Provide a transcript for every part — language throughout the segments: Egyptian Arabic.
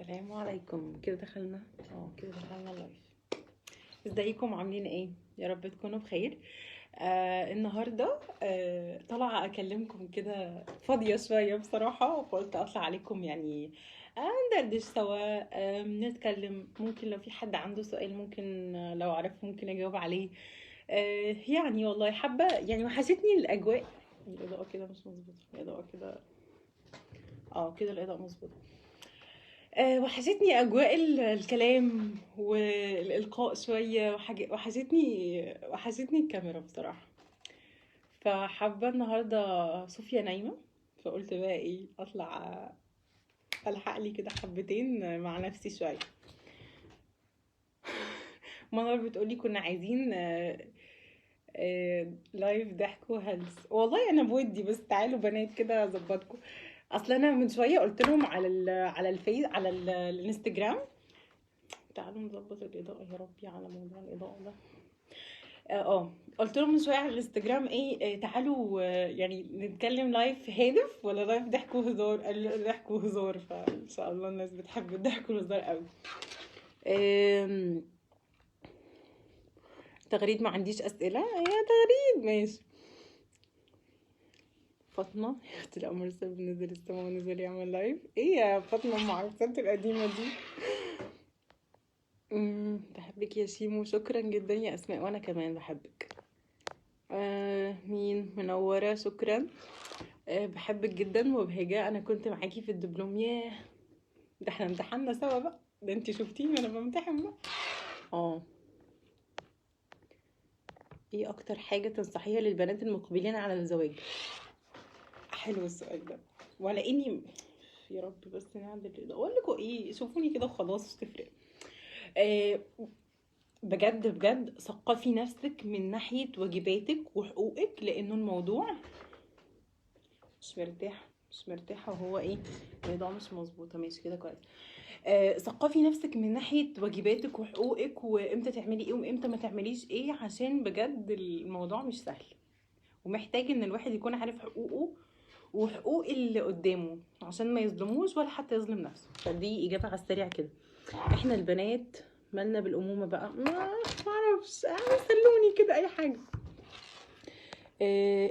السلام عليكم. كده دخلنا كده دخلنا ال live. ازيكم؟ عاملين ايه؟ يا رب تكونوا بخير. النهارده طالعه اكلمكم كده، فاضية شوية بصراحه، فقلت اطلع عليكم يعني ندردش سوا، نتكلم. ممكن لو في حد عنده سؤال، ممكن لو عرف ممكن اجاوب عليه. يعني والله حابه، يعني وحشتني الاجواء. الاضاءة كده مش مظبوطه، الاضاءة كده، كده الاضاءة مظبوطه. وحشتني اجواء الكلام والالقاء شويه، وحشتني الكاميرا بصراحه. فحابه النهارده، صوفيا نايمه، فقلت بقى ايه، اطلع الحق لي كده حبتين مع نفسي شويه. منار بتقولي كنا عايزين live ضحك وهلس. والله انا بودي، بس تعالوا بنات كده اظبطكم. اصل انا من شوية قلت لهم على الفيس، على الانستجرام، تعالوا نظبط الاضاءة. يا ربي على موضوع الاضاءة ده. قلت لهم من شوية على الانستجرام ايه، تعالوا يعني نتكلم live هادف ولا live ضحك وهزار. قالوا ضحك وهزار، فان شاء الله الناس بتحب الضحك والهزار قوي. تغريد ما عنديش اسئلة يا تغريد، ماشي. فاطمة يا اختي القمر ساب نزل السما ونزل يعمل live. ايه يا فاطمة المعرفات القديمة دي؟ بحبك يا شيمو، شكرا جدا يا اسماء، وانا كمان بحبك. مين منورة؟ شكرا. بحبك جدا وبهجة، انا كنت معاكي في الدبلوم. ياه ده احنا امتحنا سوا بقى، ده انتي شفتيني وانا بمتحن بقى. ايه اكتر حاجة تنصحيها للبنات المقبلين على الزواج؟ حلو السؤال ده، ولا اني يا رب بس نعدل الاضاءة. اقول لكم ايه، شوفوني كده وخلاص مش تفرق. بجد بجد ثقفي نفسك من ناحية واجباتك وحقوقك، لانه الموضوع مش مرتاح، مش مرتاحة. وهو ايه، الاضاءة مش مظبوطة، ماشي كده كويس. ثقفي نفسك من ناحية واجباتك وحقوقك، وامتى تعملي ايه وامتى ما تعمليش ايه، عشان بجد الموضوع مش سهل، ومحتاج ان الواحد يكون عارف حقوقه وحقوق اللي قدامه عشان ما يظلموش ولا حتى يظلم نفسه. فدي اجابة على السريع كده. احنا البنات مالنا بالامومة بقى؟ ما اعرفش، سلوني كده اي حاجة.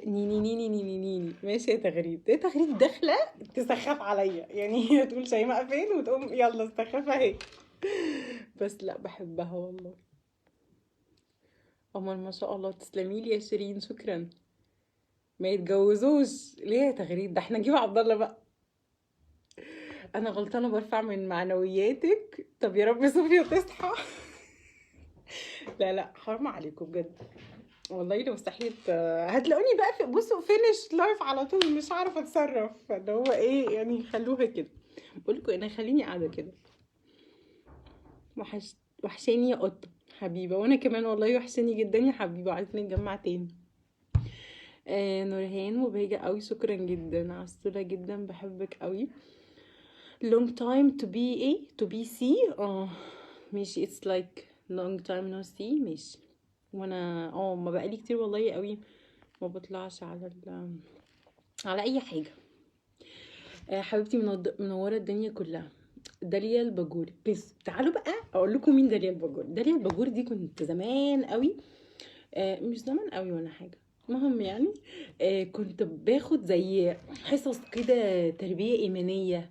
نيني نيني نيني نيني، ماشي يا تغريد. ايه تغريد داخلة تسخف عليا يعني، هي تقول شيماء فين وتقوم يلا استخف اهي. بس لا بحبها والله. قمر ما شاء الله، تسلمي لي يا شيرين، شكرا. ما يتجوزوش ليه يا تغريد؟ ده احنا نجيب عبد الله بقى. انا غلطانة برفع من معنوياتك. طب يا رب صوفيا تصحى. لا لا حرام عليكم بجد والله، لو صحيت هتلاقوني بقى في بصوا finish live على طول، مش عارفه اتصرف. فاللي هو ايه يعني، خلوها كده، بقول لكم انا خليني قاعدة كده. وحشاني يا قطة حبيبه، وانا كمان والله وحشاني جدا يا حبيبه، عايزين نتجمع تاني. نورهان مبهجه قوي، شكرا جدا، عسوله جدا، بحبك قوي. long time to be ايه to be see. ماشي، it's like long time no see. ماشي، وانا ما بقالي كتير والله قوي ما بطلعش على اي حاجة. حبيبتي منورة الدنيا كلها. داليا الباجوري، بس تعالوا بقى اقول لكم مين داليا الباجوري. داليا الباجوري دي كنت زمان قوي، مش زمان قوي ولا حاجة، المهم يعني كنت باخد زي حصص كده تربيه ايمانية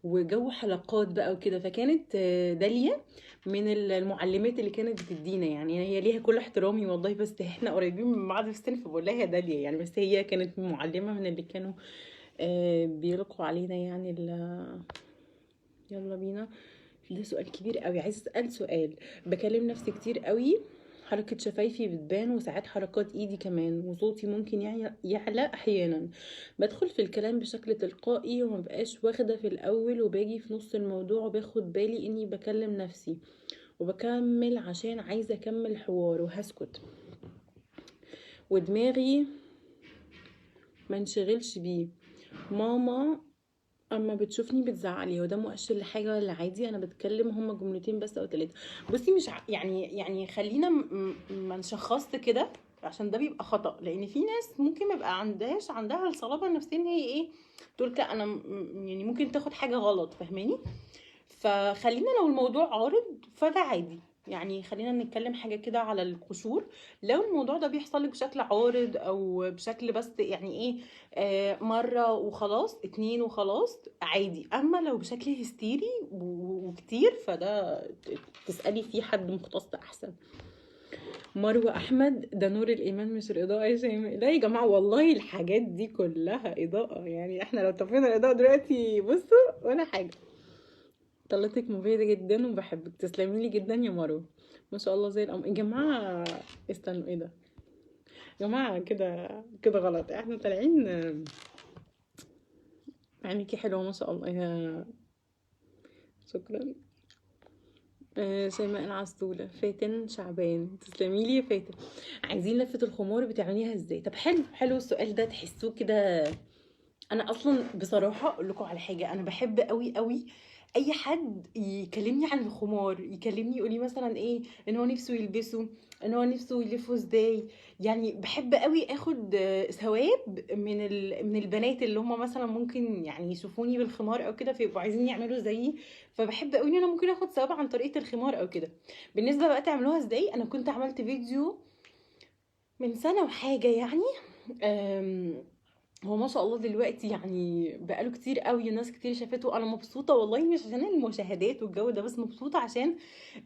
وجو حلقات بقى وكده. فكانت داليا من المعلمات اللي كانت بتدينا، يعني هي ليها كل احترامي والله، بس احنا قريبين من بعض في السن فبقول لها يا داليا يعني، بس هي كانت معلمة من اللي كانوا بيلقوا علينا يعني يلا بينا. ده سؤال كبير قوي، عايز اسال سؤال. بكلم نفسي كتير قوي، حركة شفايفي بتبان وساعات حركات ايدي كمان، وصوتي ممكن يعلى احيانا. بدخل في الكلام بشكل تلقائي وما بقاش واخدة في الاول، وباجي في نص الموضوع وباخد بالي اني بكلم نفسي وبكمل عشان عايزة اكمل حوار وهسكت، ودماغي ما انشغلش بيه. ماما اما بتشوفني بتزعقلي، هو ده مؤشر لحاجة ولا عادي؟ انا بتكلم هما جملتين بس او 3. بصي مش يعني خلينا ما نشخصش كده، عشان ده بيبقى خطأ، لان في ناس ممكن ما يبقى عندها الصلابة النفسية ان هي ايه، تقول لا انا يعني ممكن تاخد حاجة غلط، فاهماني؟ فخلينا لو الموضوع عارض فده عادي، يعني خلينا نتكلم حاجة كده على القشور. لو الموضوع ده بيحصل لك بشكل عارض او بشكل بس يعني ايه، مرة وخلاص، اتنين وخلاص، عادي. اما لو بشكل هستيري وكتير فده تسألي فيه حد مختص احسن. مروة احمد، ده نور الايمان مش الاضاءة يا شيماء. لا يا جماعة والله الحاجات دي كلها اضاءة، يعني احنا لو طفينا الاضاءة دلوقتي بصوا ولا حاجة. طلتك مفيدة جدا وبحبك، تسلمي لي جدا يا مروة، ما شاء الله زي القمر. يا جماعة استنوا، ايه ده يا جماعة؟ كده كده غلط، احنا طالعين. عينيكي حلوة ما شاء الله يا شكرا. شيماء العسولة، فاتن شعبان، تسلمي لي يا فاتن. عايزين لفة الخمار بتعمليها ازاي؟ طب حلو حلو السؤال ده، تحسوه كده. انا اصلا بصراحة اقول لكم على حاجة، انا بحب قوي قوي اي حد يكلمني عن الخمار، يكلمني يقول لي مثلا ايه، ان هو نفسه يلبسه، ان هو نفسه يلفه ازاي. يعني بحب قوي اخد ثواب من البنات اللي هم مثلا ممكن يعني يشوفوني بالخمار او كده فيبقوا عايزين يعملوا زيي، فبحب قوي ان انا ممكن اخد ثواب عن طريقه الخمار او كده. بالنسبة بقى تعملوها ازاي، انا كنت عملت فيديو من سنة وحاجه يعني، هو ما شاء الله دلوقتي يعني بقاله كتير قوي، ناس كتير شافته. انا مبسوطة والله، مش عشان المشاهدات والجو ده، بس مبسوطة عشان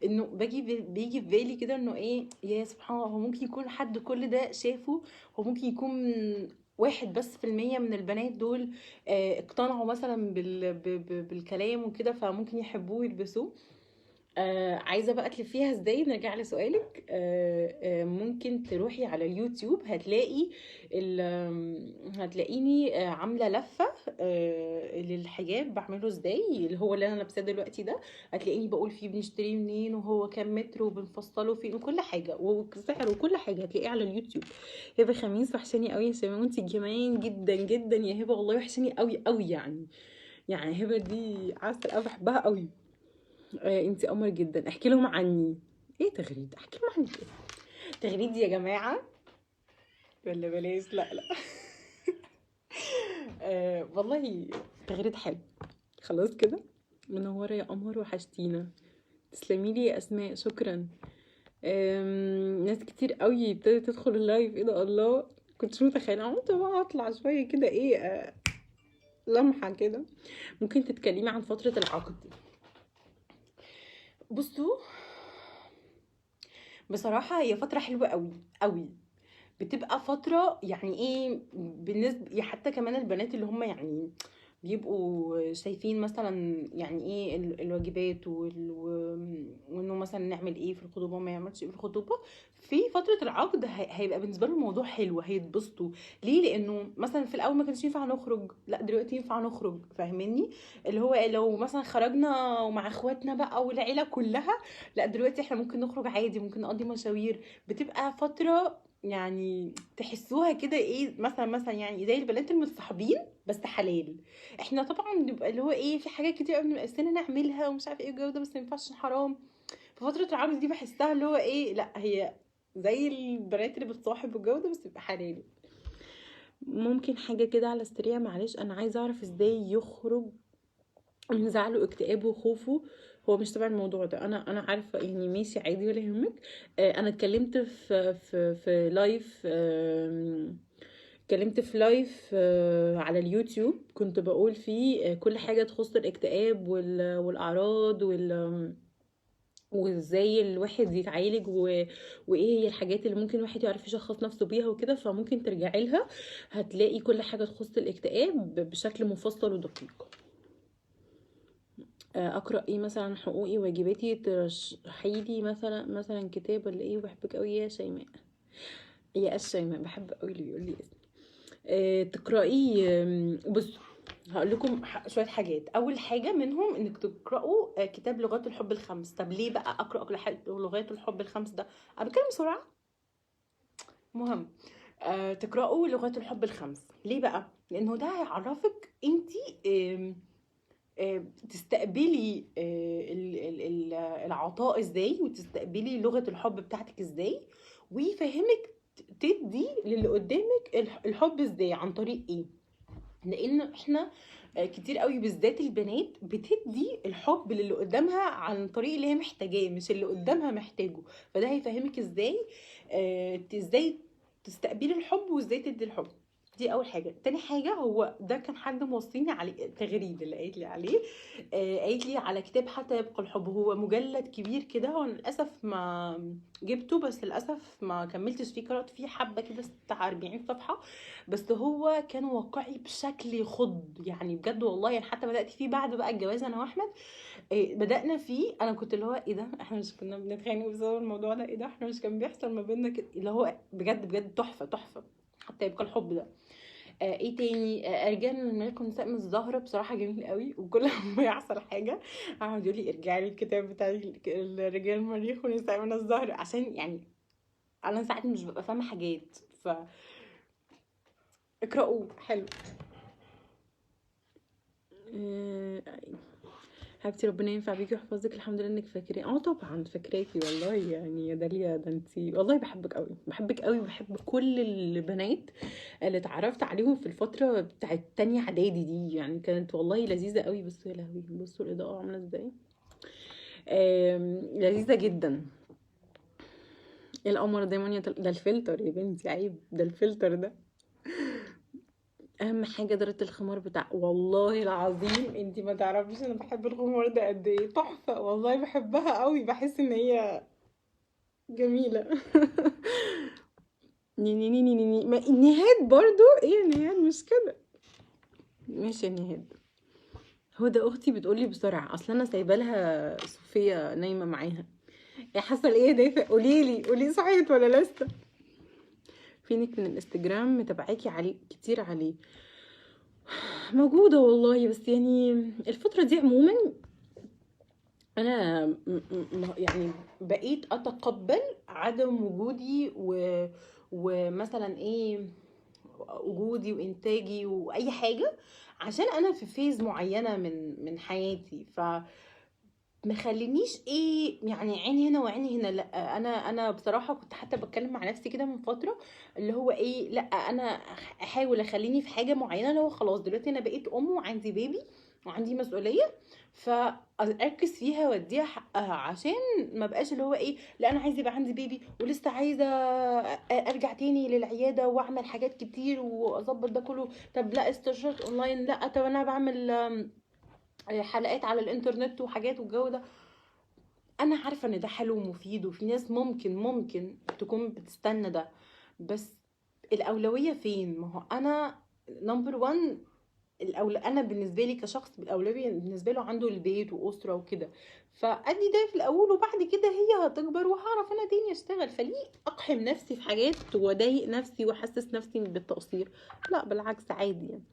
انه بيجي في بالي كده انه ايه، يا سبحان الله، هو ممكن يكون حد كل ده شافه، هو ممكن يكون 1% من البنات دول اقتنعوا مثلا بالكلام وكده، فممكن يحبوه ويلبسوه. عايزه بقى تلفيها ازاي؟ نرجع لسؤالك. ممكن تروحي على اليوتيوب، هتلاقيني عامله لفه للحجاب بعمله ازاي، اللي هو اللي انا لابساه دلوقتي ده. هتلاقيني بقول فيه بنشتريه منين، وهو كام متر، وبنفصله فين، وكل حاجة وسعره وكل حاجة، هتلاقيه على اليوتيوب. هبه خميس، وحشاني قوي يا شيماء، وانتي كمان جدا جدا يا هبه والله، وحشاني قوي قوي. يعني هبه دي عسل قوي، بحبها قوي. انتي قمر جدا. احكي لهم عني ايه تغريد؟ احكي لهم عني ايه تغريد يا جماعة؟ ولا بلاش، لا لا. والله تغريد حلو. خلاص كده، منورة يا قمر، وحشتينا. تسلمي لي يا اسماء، شكرا. ناس كتير قوي ابتدت تدخل ال live، ايه ده، الله، كنتش متخيله. قلت بقى اطلع شوية كده، ايه، لمحه كده. ممكن تتكلمي عن فترة العقد؟ بصوا بصراحة هي فترة حلوة قوي قوي، بتبقى فترة يعني ايه بالنسبة حتى كمان البنات اللي هم يعني بيبقوا شايفين مثلا يعني ايه الواجبات وانه مثلا نعمل ايه في الخطوبة وما يعملش ايه في الخطوبة. في فترة العقد هيبقى بالنسبة لهم الموضوع حلو، هيتبسطوا. ليه؟ لانه مثلا في الاول ما كانش ينفع نخرج، لا دلوقتي ينفع نخرج، فاهميني؟ اللي هو لو مثلا خرجنا ومع اخواتنا بقى والعيلة كلها، لا دلوقتي احنا ممكن نخرج عادي، ممكن نقضي مشاوير. بتبقى فترة يعني تحسوها كده ايه، مثلا يعني زي البنات المتصاحبين بس حلال. احنا طبعا بنبقى اللي هو ايه، في حاجات كتير قوي بنبقى نفسنا نعملها ومش عارفه ايه الجو ده، بس ما ينفعش، حرام. في فترة العقد دي بحسها اللي هو ايه، لا هي زي البنات اللي بتصاحب والجو ده بس بيبقى حلال. ممكن حاجة كده على السريع، معلش انا عايزه اعرف ازاي يخرج من زعله واكتئابه وخوفه. هو مش تبع الموضوع ده، انا عارفه يعني، ماشي عادي ولا يهمك. انا اتكلمت في في في live، اتكلمت في live على اليوتيوب، كنت بقول فيه كل حاجة تخص الاكتئاب والاعراض وازاي الواحد يتعالج وايه هي الحاجات اللي ممكن الواحد يعرف يشخص نفسه بيها وكده. فممكن ترجعي لها، هتلاقي كل حاجة تخص الاكتئاب بشكل مفصل ودقيق. اقرا ايه مثلا؟ حقوقي واجباتي، ترشحي لي مثلا كتاب ولا ايه؟ وبحبك قوي يا شيماء، يا الشيماء، بحب قوي اللي بيقول لي اسمي. تقراي. بصوا هقول لكم شوية حاجات. اول حاجة منهم انك تقراوا كتاب لغات الحب الخمس. طب ليه بقى اقرا لغات الحب الخمس ده؟ انا بتكلم بسرعة. مهم تقراوا لغات الحب الخمس. ليه بقى؟ لانه ده هيعرفك انتي تستقبلي العطاء ازاي، وتستقبلي لغة الحب بتاعتك ازاي، ويفهمك تدي للي قدامك الحب ازاي عن طريق ايه. لان احنا كتير قوي بالذات البنات بتدي الحب للي قدامها عن طريق اللي هي محتاجاه، مش اللي قدامها محتاجه. فده هيفهمك ازاي ازاي تستقبلي الحب وازاي تدي الحب. دي اول حاجة. تاني حاجة، هو ده كان حد موصيني عليه، تغريد اللي قالت لي عليه، قالت لي على كتاب حتى يبقى الحب. هو مجلد كبير كده، هو للاسف ما جبته، بس للاسف ما كملتش فيه، قرات فيه حبه كده بتاع 40 صفحة بس. هو كان واقعي بشكل يخض يعني بجد والله. يعني حتى بدات فيه بعد بقى الجواز انا واحمد، بدأنا فيه، انا كنت اللي هو ايه ده، احنا مش كنا بنتخانق بسبب الموضوع ده؟ ايه ده، احنا مش كان بيحصل ما بيننا كده؟ اللي هو بجد بجد تحفة تحفة حتى يبقى الحب ده. ايه تاني؟ رجال من الملك والنساء من الزهرة، بصراحة جميل قوي. وكل ما يحصل حاجة اقعد يقول لي ارجعي للكتاب بتاع الرجال المريخ والنساء من الزهرة، عشان يعني انا ساعات مش ببقى فاهمة حاجات، ف اقرأوه حلو. حبيبتي ربنا ينفع بيكي ويحفظك، الحمد لله انك فاكراني. طبعا فاكراكي والله يعني يا داليا، ده انتي والله بحبك قوي، بحبك قوي، وبحب كل البنات اللي اتعرفت عليهم في الفترة بتاعت تانية اعدادي دي، يعني كانت والله لذيذة قوي. بصوا يا لهوي، بصوا الاضاءة عامله ازاي، لذيذة جدا. ايه القمر ده يا ده الفلتر يا بنتي، عيب ده الفلتر ده. اهم حاجة درة الخمار بتاع، والله العظيم انتي ما تعرفيش انا بحب الخمار ده قد ايه، تحفة والله، بحبها قوي، بحس ان هي جميلة. ني ني ني ني ني. ما نهاد برضو، ايه يا نهاد مش كده؟ ماشي يا نهاد. هدى اختي بتقولي بسرعة، اصل انا سايبه لها صوفيا نايمة معاها. يا حصل ايه يا دافئ؟ قولي لي، قولي صحيت ولا لسه؟ فينك من الانستجرام؟ متابعاكي عليه كتير، عليه موجودة والله، بس يعني الفترة دي عموما أنا يعني بقيت أتقبل عدم وجودي ومثلا إيه وجودي وإنتاجي وأي حاجة، عشان أنا في phase معينة من حياتي، ف ما خلينيش ايه يعني عيني هنا وعيني هنا. لا انا بصراحة كنت حتى بتكلم مع نفسي كده من فترة، اللي هو ايه، لا انا احاول اخليني في حاجة معينة، اللي هو خلاص دلوقتي انا بقيت ام وعندي baby وعندي مسؤولية، فاركز فيها واديها حقها، عشان ما بقاش اللي هو ايه، لا انا عايزه يبقى عندي baby ولسه عايزه ارجع تاني للعياده واعمل حاجات كتير واظبط ده كله. طب لا استشارات اونلاين، لا طب انا بعمل حلقات على الانترنت وحاجات والجو ده. انا عارفه ان ده حلو ومفيد، وفي ناس ممكن تكون بتستنى ده، بس الاولوية فين؟ ما هو انا number 1، انا بالنسبة لي كشخص الاولوية بالنسبة له عنده البيت واسره وكده، فادي ده في الاول، وبعد كده هي هتكبر وهعرف انا تاني اشتغل. فليه اقحم نفسي في حاجات واضايق نفسي واحسس نفسي بالتقصير؟ لا بالعكس عادي يعني.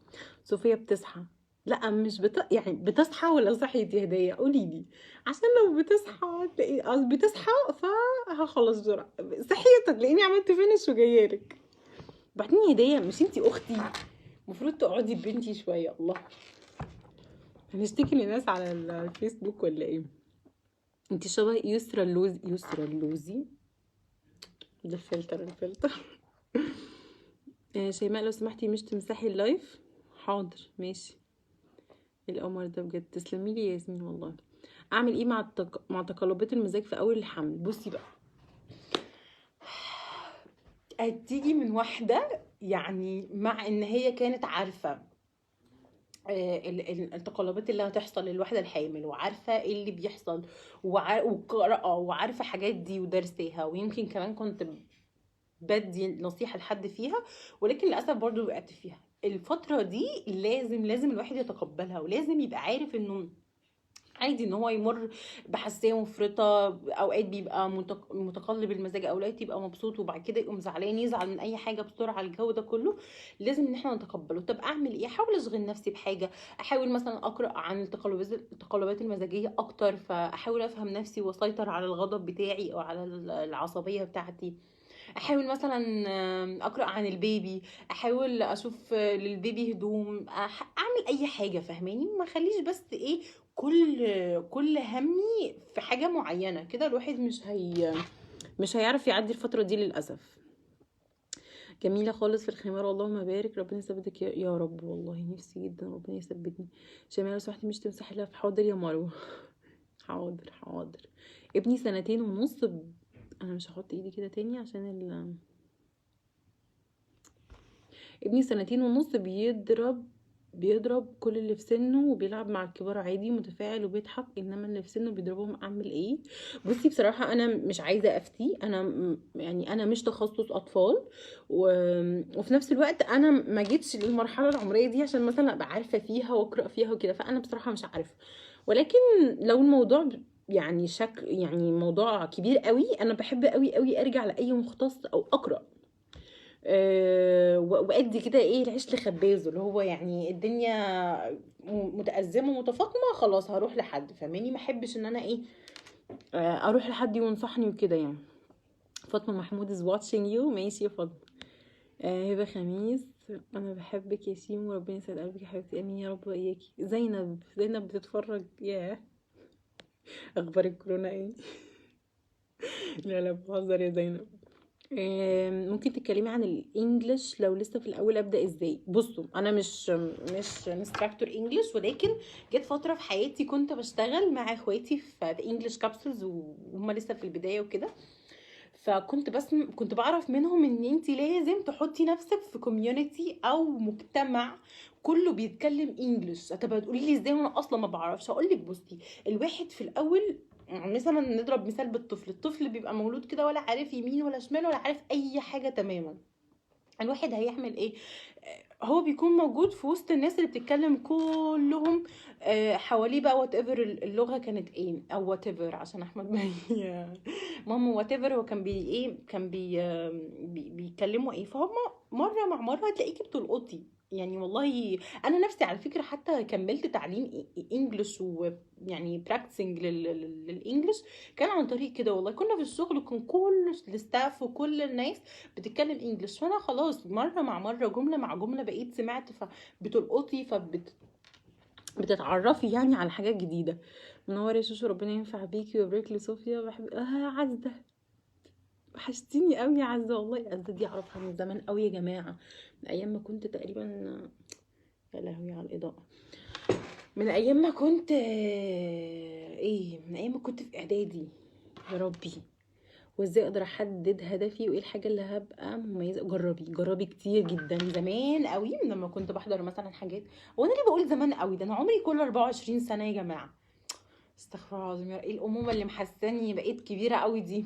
صوفيا بتصحى؟ لا مش يعني بتصحى ولا صحيت يا هديه؟ قولي لي، عشان لو بتصحى تلاقي بتصحى فهخلص بسرعة، صحيت هتلاقيني عملت finish وجايالك. بعدين يا هديه مش انتي اختي، المفروض تقعدي ببنتي شوية. الله، هنشتكي للناس على الفيسبوك ولا ايه؟ انتي شبه يسرا اللوزي. يسرا اللوزي ده الفلتر، الفلتر. شيماء لو سمحتي مش تمسحي ال live. حاضر ماشي. القمر ده بجد تسلمي لي يا ياسمين والله. اعمل ايه مع تقلبات المزاج في اول الحمل؟ بصي بقى، هتيجي من واحدة يعني مع ان هي كانت عارفه التقلبات اللي هتحصل للواحده الحامل، وعارفه ايه اللي بيحصل، وقراءة وعارفه حاجات دي ودرساها، ويمكن كمان كنت بدي نصيحة لحد فيها، ولكن للاسف برضو وقعت فيها. الفترة دي لازم الواحد يتقبلها، ولازم يبقى عارف انه عادي ان هو يمر بحساسيه مفرطة، اوقات بيبقى متقلب المزاج، اوقات يبقى مبسوط وبعد كده يقوم زعلان، يزعل من اي حاجة بسرعة. الجو ده كله لازم ان احنا نتقبله. طب اعمل ايه؟ احاول اشغل نفسي بحاجة، احاول مثلا اقرا عن التقلبات المزاجية اكتر، فاحاول افهم نفسي واسيطر على الغضب بتاعي او على العصبية بتاعتي. احاول مثلا اقرا عن ال baby، احاول اشوف لل baby هدوم، اعمل اي حاجة، فاهماني؟ ما اخليش بس ايه كل همي في حاجة معينة كده، الواحد مش هيعرف يعدي الفترة دي للاسف. جميلة خالص في الخمار، اللهم بارك، ربنا يثبتك يا رب. والله نفسي جدا ربنا يثبتني. شيماء لو سمحتي مش تمسحي لها. حاضر يا مروه، حاضر حاضر. ابني 2.5 سنة. انا مش هحط ايدي كده تاني عشان ابني 2.5 سنة، بيضرب كل اللي في سنة وبيلعب مع الكبار عادي، متفاعل وبيضحك، انما اللي في سنة بيضربهم. اعمل ايه؟ بصي بصراحة انا مش عايزه افتي، انا يعني انا مش تخصص اطفال، وفي نفس الوقت انا ما جيتش للمرحلة العمرية دي عشان مثلا ابقى عارفه فيها واقرا فيها وكده، فانا بصراحة مش عارفه. ولكن لو الموضوع يعني شكل يعني موضوع كبير قوي، انا بحب قوي قوي ارجع لاي مختص او اقرا، وادي كده ايه العيش لخبازه، اللي هو يعني الدنيا متأزمه ومتفاقمه خلاص هروح لحد، فاهماني؟ ما احبش ان انا ايه اروح لحد ينصحني وكده يعني. فاطمة محمود is watching you. ماشي يا فاطمة. هبه خميس، انا بحبك يا شيمو، وربنا يسعد قلبك يا حبيبتي، امين يا رب واياكي. زينب، زينب بتتفرج، ياه اخبار الكورونا ايه؟ لا لا بهزر يا زينب. ممكن تتكلمي عن ال English لو لسه في الاول ابدا ازاي؟ بصوا انا مش instructor English، ولكن جت فترة في حياتي كنت بشتغل مع اخواتي في English capsules وهم لسه في البداية وكده، فكنت بس كنت بعرف منهم ان انت لازم تحطي نفسك في community او مجتمع كله بيتكلم English. طب هتقولي لي ازاي وانا اصلا ما بعرفش؟ اقول لك بصي، الواحد في الاول مثلا نضرب مثال بالطفل، الطفل بيبقى مولود كده ولا عارف يمين ولا شمال ولا عارف اي حاجة تماما. الواحد هيعمل ايه؟ هو بيكون موجود في وسط الناس اللي بتتكلم كلهم حواليه بقى، whatever اللغة كانت ايه او whatever، عشان احمد ما ماما whatever هو كان بي ايه كان بي بي بيتكلموا ايه، فهم مرة مع مرة هتلاقيكي بتلقطي. يعني والله انا نفسي على فكرة حتى كملت تعليم English ويعني practicing لل English كان عن طريق كده. والله كنا في الشغل وكان كل ال staff وكل الناس بتتكلم English، فانا خلاص مرة مع مرة جملة مع جملة بقيت سمعت، فبتلقطي بتتعرفي يعني على حاجات جديدة. منور يا شوشو، ربنا ينفع بيكي ويبارك لي صوفيا. بحب عزه، وحشتيني قوي يا عزه والله. عزه دي اعرفها من زمان قوي يا جماعة، من ايام ما كنت تقريبا، يا لهوي على الاضاءة، من ايام ما كنت ايه، من ايام ما كنت في اعدادي. يا ربي، وازاي اقدر احدد هدفي وايه الحاجة اللي هبقى مميزة؟ جربي جربي كتير جدا. زمان قوي لما كنت بحضر مثلا حاجات، وانا ليه بقول زمان قوي؟ ده انا عمري كله 24 سنة يا جماعة، استغفر الله العظيم. ايه الامومة اللي محساني بقيت كبيرة قوي دي يا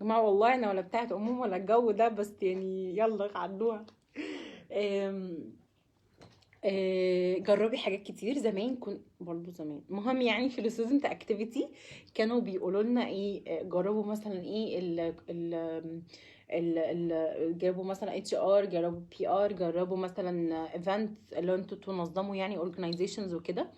جماعة؟ والله انا ولا بتاعت امومه ولا الجو ده، بس يعني يلا عدوها. جربي حاجات كتير. زمان كنت برضو زمان مهم يعني في ال student activity كانوا بيقولوا لنا ايه، جربوا مثلا ايه ال ال ال ال جربوا مثلا HR، جربوا PR، جربوا مثلا event اللي انتوا تنظموا يعني organizations وكده.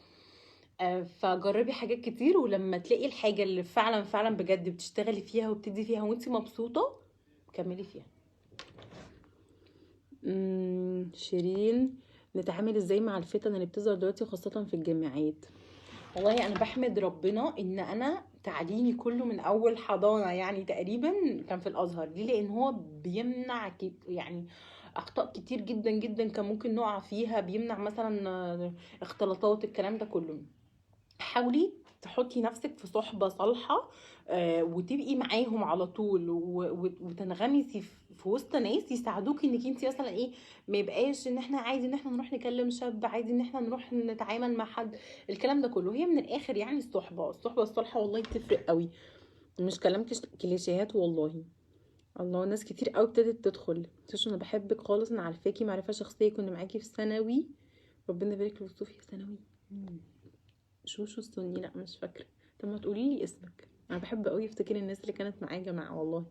فجربي حاجات كتير، ولما تلاقي الحاجة اللي فعلا فعلا بجد بتشتغلي فيها وبتدي فيها وانتي مبسوطة كملي فيها. شيرين، نتعامل ازاي مع الفتن اللي بتظهر دلوقتي خاصة في الجامعات؟ والله انا بحمد ربنا ان انا تعليمي كله من اول حضانة يعني تقريبا كان في الازهر. ليه؟ لان هو بيمنع يعني اخطاء كتير جدا جدا كان ممكن نقع فيها، بيمنع مثلا اختلاطات، الكلام ده كله. حاولي تحطي نفسك في صحبة صالحة، وتبقي معاهم على طول وتنغمسي في وسط ناس يساعدوكي انك انت مثلا ايه، ما يبقاش ان احنا عادي ان احنا نروح نكلم شاب، عادي ان احنا نروح نتعامل مع حد، الكلام ده كله. هي من الاخر يعني الصحبة الصالحة والله بتفرق قوي، مش كلام كليشيهات والله. الله، ناس كتير قوي ابتدت تدخل. شوشو انا بحبك خالص، انا عارفاكي معرفة شخصية، كنا معاكي في ثانوي، ربنا يبارك لك في ثانوي. شوشو السني، لا مش فاكره. طب ما تقولي لي اسمك، انا بحب قوي افتكر الناس اللي كانت معايا يا جماعة والله.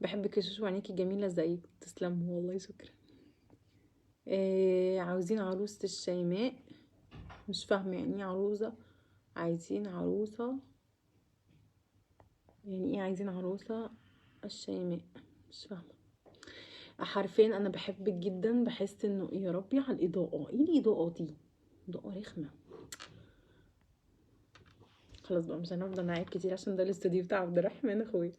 بحبك يا شوشو، عينيكي جميلة زيك، تسلموا والله، شكرا. عاوزين عروسه الشيماء، مش فاهمه يعني ايه عروسه، عايزين عروسه يعني ايه عايزين عروسه الشيماء؟ مش فاهمه حرفيا. انا بحبك جدا، بحس انه يا ربي على الاضاءة، ايه الاضاءة دي؟ اضاءه رخمة. خلاص بقى مش هنفضل نعيد كتير عشان ده الاستوديو بتاع عبد الرحمن اخويا.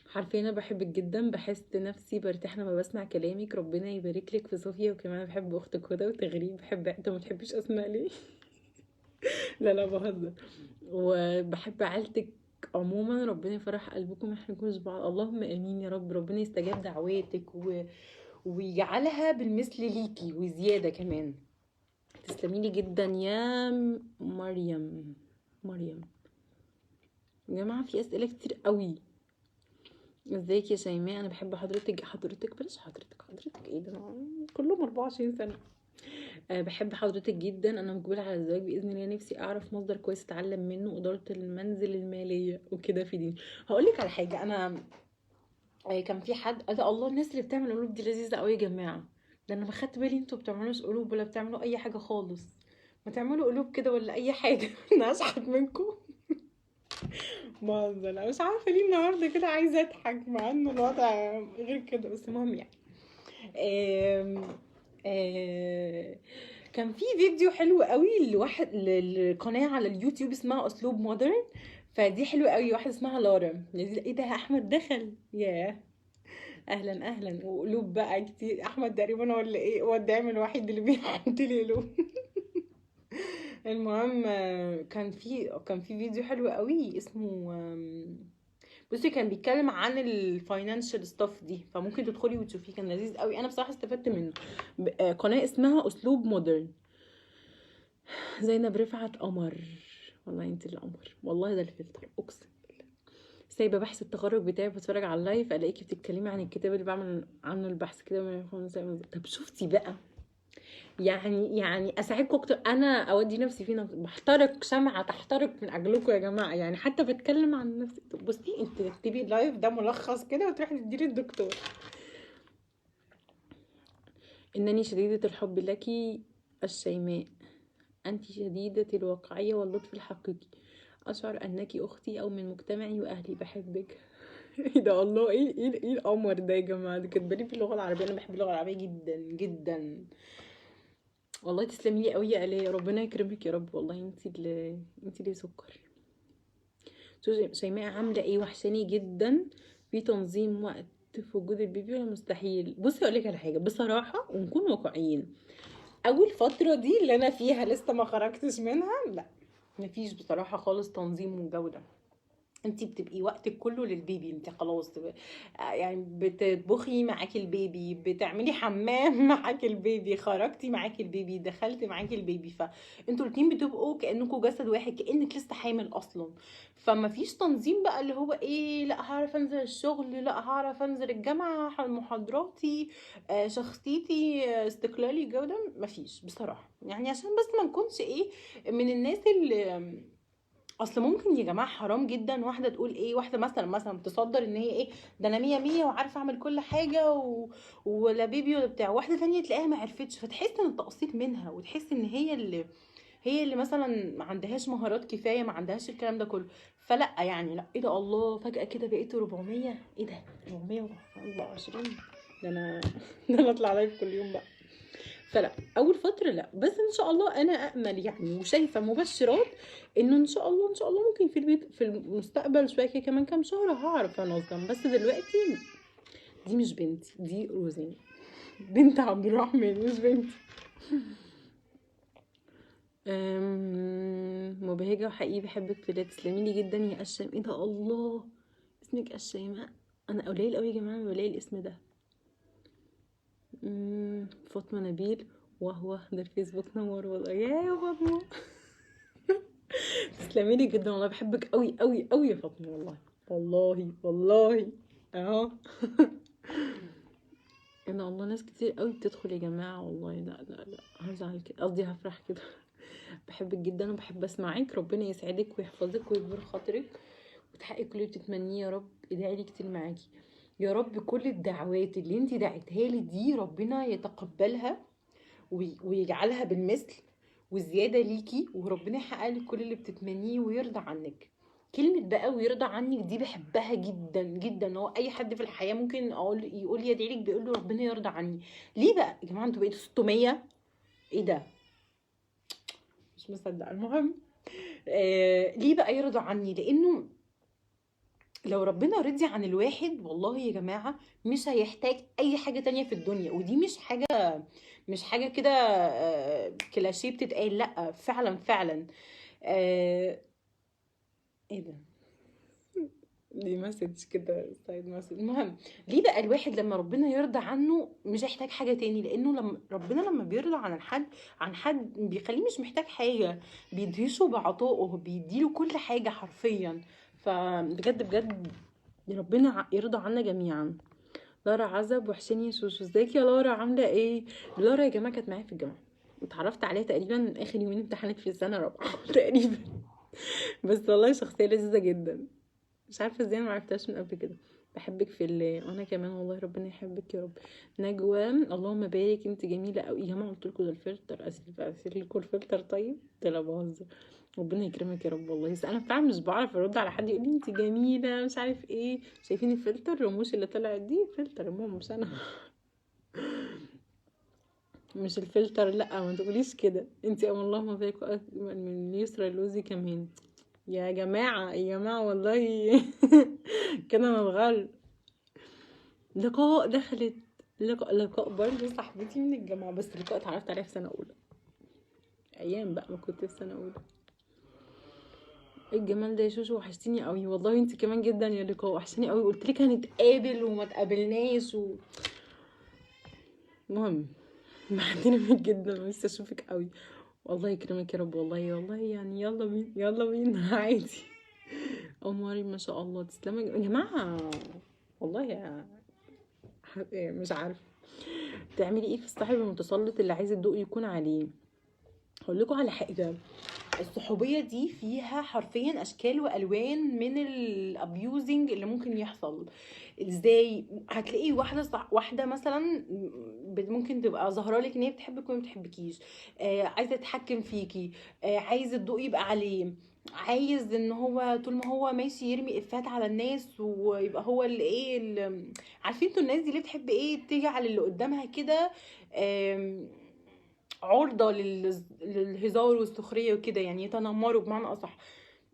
حرفيا انا بحبك جدا، بحس نفسي برتاح لما بسمع كلامك، ربنا يبارك لك في صوفيا. وكمان بحب اختك هدى وتغريب. بحب، انت ما بتحبيش اسماء ليه؟ لا لا بهزر. وبحب عيلتك عموما، ربنا يفرح قلبكم ما يحرمكمش بعض، اللهم امين يا رب. ربنا يستجاب دعواتك ويجعلها بالمثل ليكي وزيادة كمان. تسلمي لي جدا يا مريم. مريم يا جماعة في اسئلة كتير قوي. ازيك يا شيماء، انا بحب حضرتك. حضرتك بلاش حضرتك، حضرتك ايه ده، كلهم 24 سنة. بحب حضرتك جدا، انا مقبله على الزواج باذن الله، نفسي اعرف مصدر كويس اتعلم منه ادارة المنزل المالية وكده في دين. هقول لك على حاجة، انا كان في حد الله، الناس اللي بتعمل قلوب دي لذيذة قوي يا جماعة. ده انا ما خدت بالي انتوا بتعملوش قلوب ولا بتعملوا اي حاجة خالص. ما تعملوا قلوب كده ولا اي حاجة. انا اشحت منكم. بهزر، انا مش عارفه ليه النهارده كده عايزه اضحك مع انه الوضع غير كده، بس المهم يعني. آم آه كان في فيديو حلو قوي لواحد لقناه على اليوتيوب اسمها اسلوب مودرن، فدي حلوة قوي، واحدة اسمها لارا. ايه ده، احمد دخل، ياه اهلا اهلا. وقلوب بقى كتير، احمد تقريبا هو اللي ايه، هو الداعم الوحيد اللي بيحط لي قلوب. المهم كان في فيديو حلو قوي اسمه بصي، كان بيتكلم عن ال financial stuff دي، فممكن تدخلي وتشوفيه، كان لذيذ قوي، انا بصراحة استفدت منه. قناة اسمها اسلوب مودرن. زينب رفعت قمر، والله انت اللي قمر والله، ده الفلتر اقسم بالله. سايبه بحث التخرج بتاعي بتفرج على ال live، الاقيكي بتتكلمي عن الكتاب اللي بعمل عنه البحث كده. طب شفتي بقى، يعني اساعدكم اكتر، انا اودي نفسي فينا، بحترق شمعة تحترق من اجلكم يا جماعة، يعني حتى بتكلم عن نفسي. طب بصي انت تكتبي ال live ده ملخص كده وتروحي تديري الدكتور. انني شديدة الحب لك الشيماء، انت شديدة الواقعية واللطف الحقيقي، اشعر انك اختي او من مجتمعي واهلي، بحبك. ايه ده الله، ايه ايه ايه القمر ده يا جماعة، ده كاتبالي في اللغة العربية، انا بحب اللغة العربية جدا جدا والله. تسلمي لي قوي يا آلاء، ربنا يكرمك يا رب، والله انتي اللي سكر. شيماء عامله ايه؟ وحشاني جدا. في تنظيم وقت في وجود ال baby ولا مستحيل؟ بصي اقول لك على حاجة بصراحة ونكون واقعيين، اول فترة دي اللي انا فيها لسه ما خرجتش منها، لا مفيش بصراحة خالص تنظيم وجوده. انتي بتبقي وقتك كله لل baby، انتي خلاص يعني بتطبخي معاكي ال baby، بتعملي حمام معاكي ال baby، خرجتي معاكي ال baby، دخلتي معاكي ال baby، فانتوا الاتنين بتبقوا كانكم جسد واحد، كانك لسه حامل اصلا. فما فيش تنظيم بقى اللي هو ايه، لا هعرف انزل الشغل، لا هعرف انزل الجامعة محاضراتي، شخصيتي، استقلالي، الجو ده مفيش بصراحة. يعني عشان بس ما نكونش ايه من الناس اللي اصل ممكن يا جماعة حرام جدا واحدة تقول ايه، واحدة مثلا تصدر ان هي ايه ده انا مية مية وعارفه اعمل كل حاجة ولا baby ولا بتاع، واحدة تانية تلاقيها ما عرفتش، فتحس ان التقصير منها، وتحس ان هي اللي مثلا ما عندهاش مهارات كفاية، ما عندهاش الكلام ده كله. فلا يعني لا، ايه ده الله، فجاة كده بقيت 400، ايه ده 424، ده انا اطلع live كل يوم بقى. فلا اول فترة لا، بس ان شاء الله انا امل يعني وشايفه مبشرات انه ان شاء الله ان شاء الله ممكن في البيت في المستقبل شوية كده كمان كام شهر هعرف انظم. بس دلوقتي دي مش بنتي، دي روزين بنت عبد الرحمن مش بنتي. مبهجة وحقيقي بحبك في الله، تسلمي لي جدا يا الشيماء. ايه ده الله، اسمك الشيماء؟ انا قليل قوي يا جماعة ما بلاقي الاسم ده. فاطمة نبيل، وهو ده الفيسبوك نور والله يا فاطمة. تسلمي لي جدا والله، بحبك قوي قوي قوي يا فاطمة والله والله والله. اهو ان الله ناس كتير قوي بتدخل يا جماعة والله. لا لا لا هزعل كده، قصدي هفرح كده. بحبك جدا وبحب اسمعك، ربنا يسعدك ويحفظك ويجبر خاطرك وتحققي كل اللي بتتمنيه يا رب. ادعي لي كتير معاكي يا رب، كل الدعوات اللي انت دعيتها لي دي ربنا يتقبلها ويجعلها بالمثل وزيادة ليكي، وربنا يحقق لك كل اللي بتتمنيه ويرضى عنك. كلمة بقى ويرضى عنك دي بحبها جدا جدا. هو أي حد في الحياة ممكن يقول لي يدعي لك، بيقول له ربنا يرضى عني. ليه بقى يا جماعة انتوا بقيتوا 600؟ ايه ده؟ مش مصدقة. المهم ليه بقى يرضى عني؟ لأنه لو ربنا رضي عن الواحد والله يا جماعة مش هيحتاج اي حاجة تانية في الدنيا. ودي مش حاجة كده كلاشيه بتتقال، لا فعلا فعلا. ايه ده؟ دي message كده، side message. المهم ليه بقى الواحد لما ربنا يرضى عنه مش هيحتاج حاجة تاني؟ لانه لما ربنا لما بيرضى عن حد بيخليه مش محتاج حاجة، بيدهشه بعطائه، بيديله كل حاجة حرفيا. فبجد بجد ربنا يرضى عنا جميعا. لارا عزب، وحشاني يا شوشو. ازيك يا لارا، عامله ايه؟ لارا يا جماعة كانت معايا في الجامعة، اتعرفت عليها تقريبا اخر يومين امتحانات في السنة الرابعة تقريبا، بس والله شخصية لذيذة جدا، مش عارفه ازاي ما عرفتهاش من قبل كده. بحبك في الله، وانا كمان والله ربنا يحبك يا رب. نجوى، اللهم بارك، انت جميلة قوي يا جماعة. قلت لكم ده الفلتر، اسف لكم الفلتر. طيب ده لا بهزر، ربنا يكرمك يا رب والله. بس انا فعلا مش بعرف ارد على حد يقول لي انت جميلة مش عارف ايه. شايفين الفلتر، الرموش اللي طلعت دي فلتر ماما، مش انا، مش الفلتر. لا ما تقوليش كده انت. اللهم بارك من يسرا اللوزي كمان. يا جماعة يا جماعة والله كده انا اتغر. لقاء دخلت، لقاء برضه صاحبتي من الجامعة، بس لقاء اتعرفت عليها في سنة اولى، ايام بقى ما كنت في سنة اولى. ايه الجمال ده يا شوشو، وحشتيني قوي والله. انت كمان جدا يا لقاء، وحشتيني قوي. قلت لك هنتقابل وما تقابلناش المهم بعدين جدا، ولسه اشوفك قوي. والله يكرمك يا رب والله، والله يعني يلا بينا يلا بينا عادي. قمري ما شاء الله، تسلمي يا جماعة والله. يا مش عارفه تعملي ايه في الصاحب المتسلط اللي عايز الضوء يكون عليه. هقول لكم على حاجة، الصحوبيه دي فيها حرفيا اشكال والوان من ال abusing اللي ممكن يحصل. ازاي؟ هتلاقي واحدة مثلا ممكن تبقى ظاهره لك ان هي بتحبك وما بتحبكيش، عايزه تتحكم فيكي، عايز الضوء يبقى عليه، عايز ان هو طول ما هو ماشي يرمي افات على الناس ويبقى هو اللي ايه اللي... عارفين انتوا الناس دي اللي بتحب ايه تجعل اللي قدامها كده عرضة للهزار والسخرية وكده، يعني يتنمروا بمعنى أصح.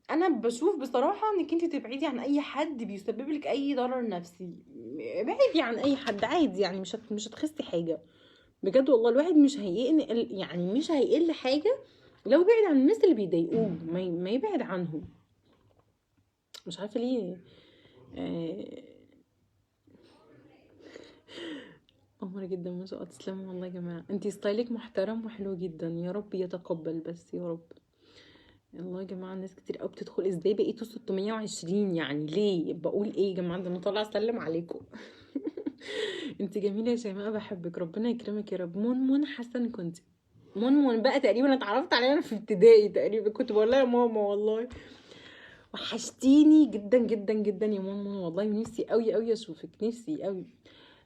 أنا بشوف بصراحة إنك أنت تبعدي عن أي حد بيسبب لك أي ضرر نفسي، ابعدي عن أي حد عادي، يعني مش هتخسي حاجة بجد والله. الواحد مش هيقل، يعني مش هيقل حاجة لو بعد عن الناس اللي بيضايقوه، ما يبعد عنهم. مش عارفة ليه. قمر جدا ما شاء الله، تسلموا والله يا جماعة. انتي ستايلك محترم وحلو جدا، يا رب يتقبل بس يا رب. الله يا جماعة الناس كتير قوي بتدخل، ازاي بقيتوا 620؟ يعني ليه؟ بقول ايه يا جماعة، ده انا طالعه اسلم عليكم. انتي جميلة يا شيماء، بحبك، ربنا يكرمك يا رب. منمن حسن، كنت منمن بقى تقريبا اتعرفت عليها في ابتدائي تقريبا، كنت بقول لها يا ماما والله وحشتيني جدا جدا جدا يا منمن والله، نفسي قوي قوي اشوفك، نفسي قوي.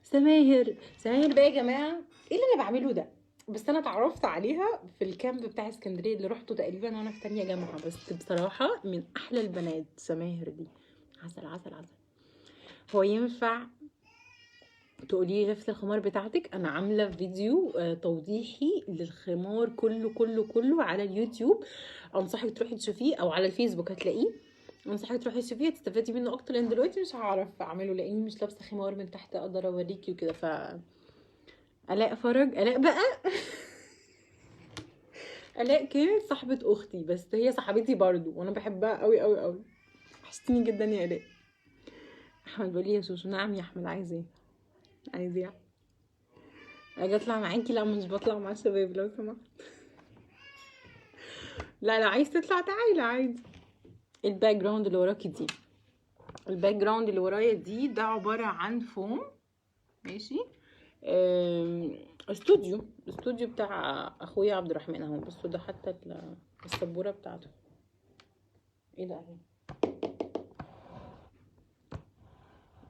سماهر، سماهر بقى يا جماعة ايه اللي انا بعمله ده؟ بس انا اتعرفت عليها في ال camp بتاع اسكندرية اللي روحته تقريبا وانا في تانية جامعه، بس بصراحة من احلى البنات سماهر دي، عسل عسل عسل. هو ينفع تقولي لي لفه الخمار بتاعتك؟ انا عامله فيديو توضيحي للخمار كله كله كله على اليوتيوب، انصحك تروحي تشوفيه، او على الفيسبوك هتلاقيه، انصحك تروحي تشوفيه تستفادي منه اكتر، لان دلوقتي مش هعرف اعمله لاني مش لابسه خمار من تحت اقدر اوريكي وكده. ف الاء فرج، الاء بقى الاء كانت صاحبه اختي، بس هي صاحبتي برضو وانا بحبها قوي قوي قوي. وحشتيني جدا يا الاء. احمد بيقول لي يا شوشو. نعم يا احمد، عايز ايه؟ عايز ايه؟ اجي اطلع معاكي؟ لا مش بطلع مع الشباب لو سمحت. لا لا عايز تطلع تعالى عادي. ال background اللي وراكي دي، ال background اللي ورايا دي ده عبارة عن فوم، ماشي، استوديو، استوديو بتاع اخويا عبد الرحمن اهو. بصوا ده حتى السبوره بتاعته، ايه ده اهي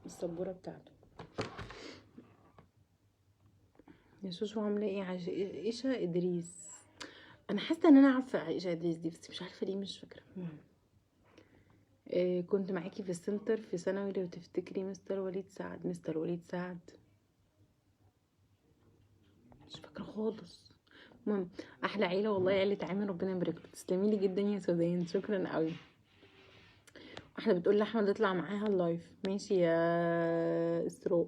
السبوره بتاعته. يا شوشو عامله ايه؟ عائشة ادريس، انا حاسه ان انا عارفه عائشة ادريس دي بس مش عارفه ليه، مش فاكره. المهم كنت معاكي في السنتر في ثانوي لو تفتكري، مستر وليد سعد. مستر وليد سعد مش فاكره خالص. المهم احلى عيله والله، عيله عامر، ربنا يبارك لك. تسلمي لي جدا يا سوزان، شكرا قوي. احنا بتقول لاحمد اطلع معاها ال live. ماشي يا اسراء،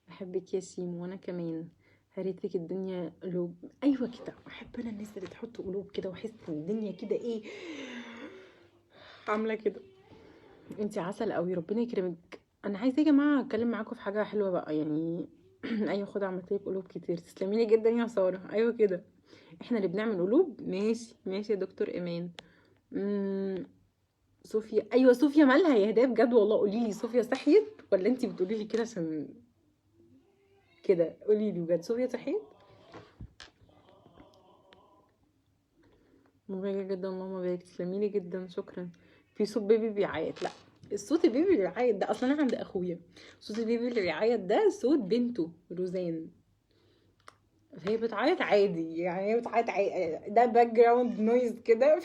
بحبك يا شيم. وانا كمان هريتك الدنيا قلوب. ايوه كده، احب انا الناس اللي تحط قلوب كده واحس ان الدنيا كده ايه عامله كده. انتي عسل قوي، ربنا يكرمك. انا عايزه يا جماعة اتكلم معاكم في حاجة حلوة بقى يعني. ايوه خد، عملت لك قلوب كتير، تسلمي لي جدا يا ساره. ايوه كده، احنا اللي بنعمل قلوب. ماشي ماشي يا دكتور ايمان. امم صوفيا، ايوه صوفيا مالها يا هدايا بجد والله؟ قولي لي صوفيا صحيت ولا انتي بتقولي لي كده عشان كده؟ قولي لي بجد، صوفيا صحيت؟ مبارك جدا، اللهم بارك، تسلمي لي جدا، شكرا. في صوت baby بيعيط؟ لا، الصوت ال baby اللي بيعيط ده اصلا انا عند اخويا، صوت ال baby اللي بيعيط ده صوت بنته روزان، فهي بتعيط عادي يعني، هي بتعيط عادي، ده background noise كده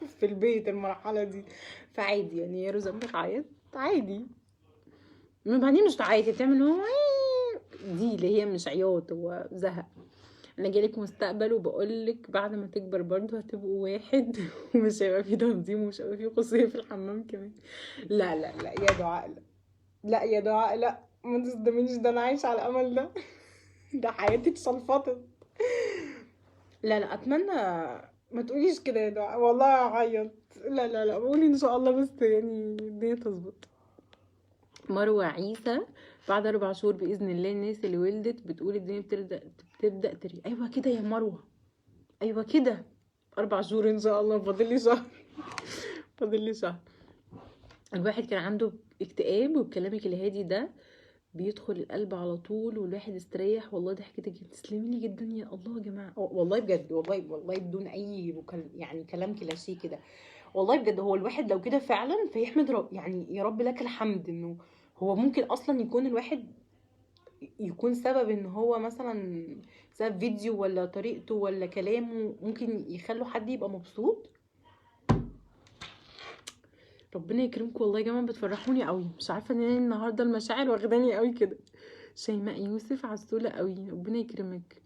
في البيت المرحلة دي، فعادي يعني، هي روزان بتعيط عادي. من بعدين مش تعيط، هي بتعمل هو دي اللي هي مش عياط، هو زهق. انا جالك مستقبل وبقولك بعد ما تكبر برضو هتبقوا واحد ومش هيبقى فيه تنظيم ومش هيبقى فيه خصوصية في الحمام كمان. لا لا لا يا دعاء، لا لا يا دعاء، لا ما تصدمينيش، ده انا عايشه على الامل ده ده حياتي اتشلفطت. لا لا اتمنى ما تقوليش كده يا دعاء، والله هعيط. لا لا لا قولي ان شاء الله بس يعني الدنيا تظبط. مروه عيسى بعد 4 شهور باذن الله. الناس اللي ولدت بتقول الدنيا بتبدا تري. ايوه كده يا مروه، ايوه كده، 4 شهور ان شاء الله، فاضل لي شهر فاضل لي شهر. الواحد كان عنده اكتئاب وبكلامك الهادي ده بيدخل القلب على طول والواحد استريح والله. ضحكتك تسلمي لي جدا يا الله يا جماعة والله بجد، والله والله بدون اي يعني كلام كلاشيه كده، والله بجد هو الواحد لو كده فعلا فيحمد رب، يعني يا رب لك الحمد انه هو ممكن اصلا يكون الواحد يكون سبب ان هو مثلا سبب فيديو ولا طريقته ولا كلامه ممكن يخلوا حد يبقى مبسوط. ربنا يكرمكم والله يا جماعة، بتفرحوني قوي، مش عارفه ان انا النهارده المشاعر واخداني قوي كده. شيماء يوسف عسوله قوي، ربنا يكرمك،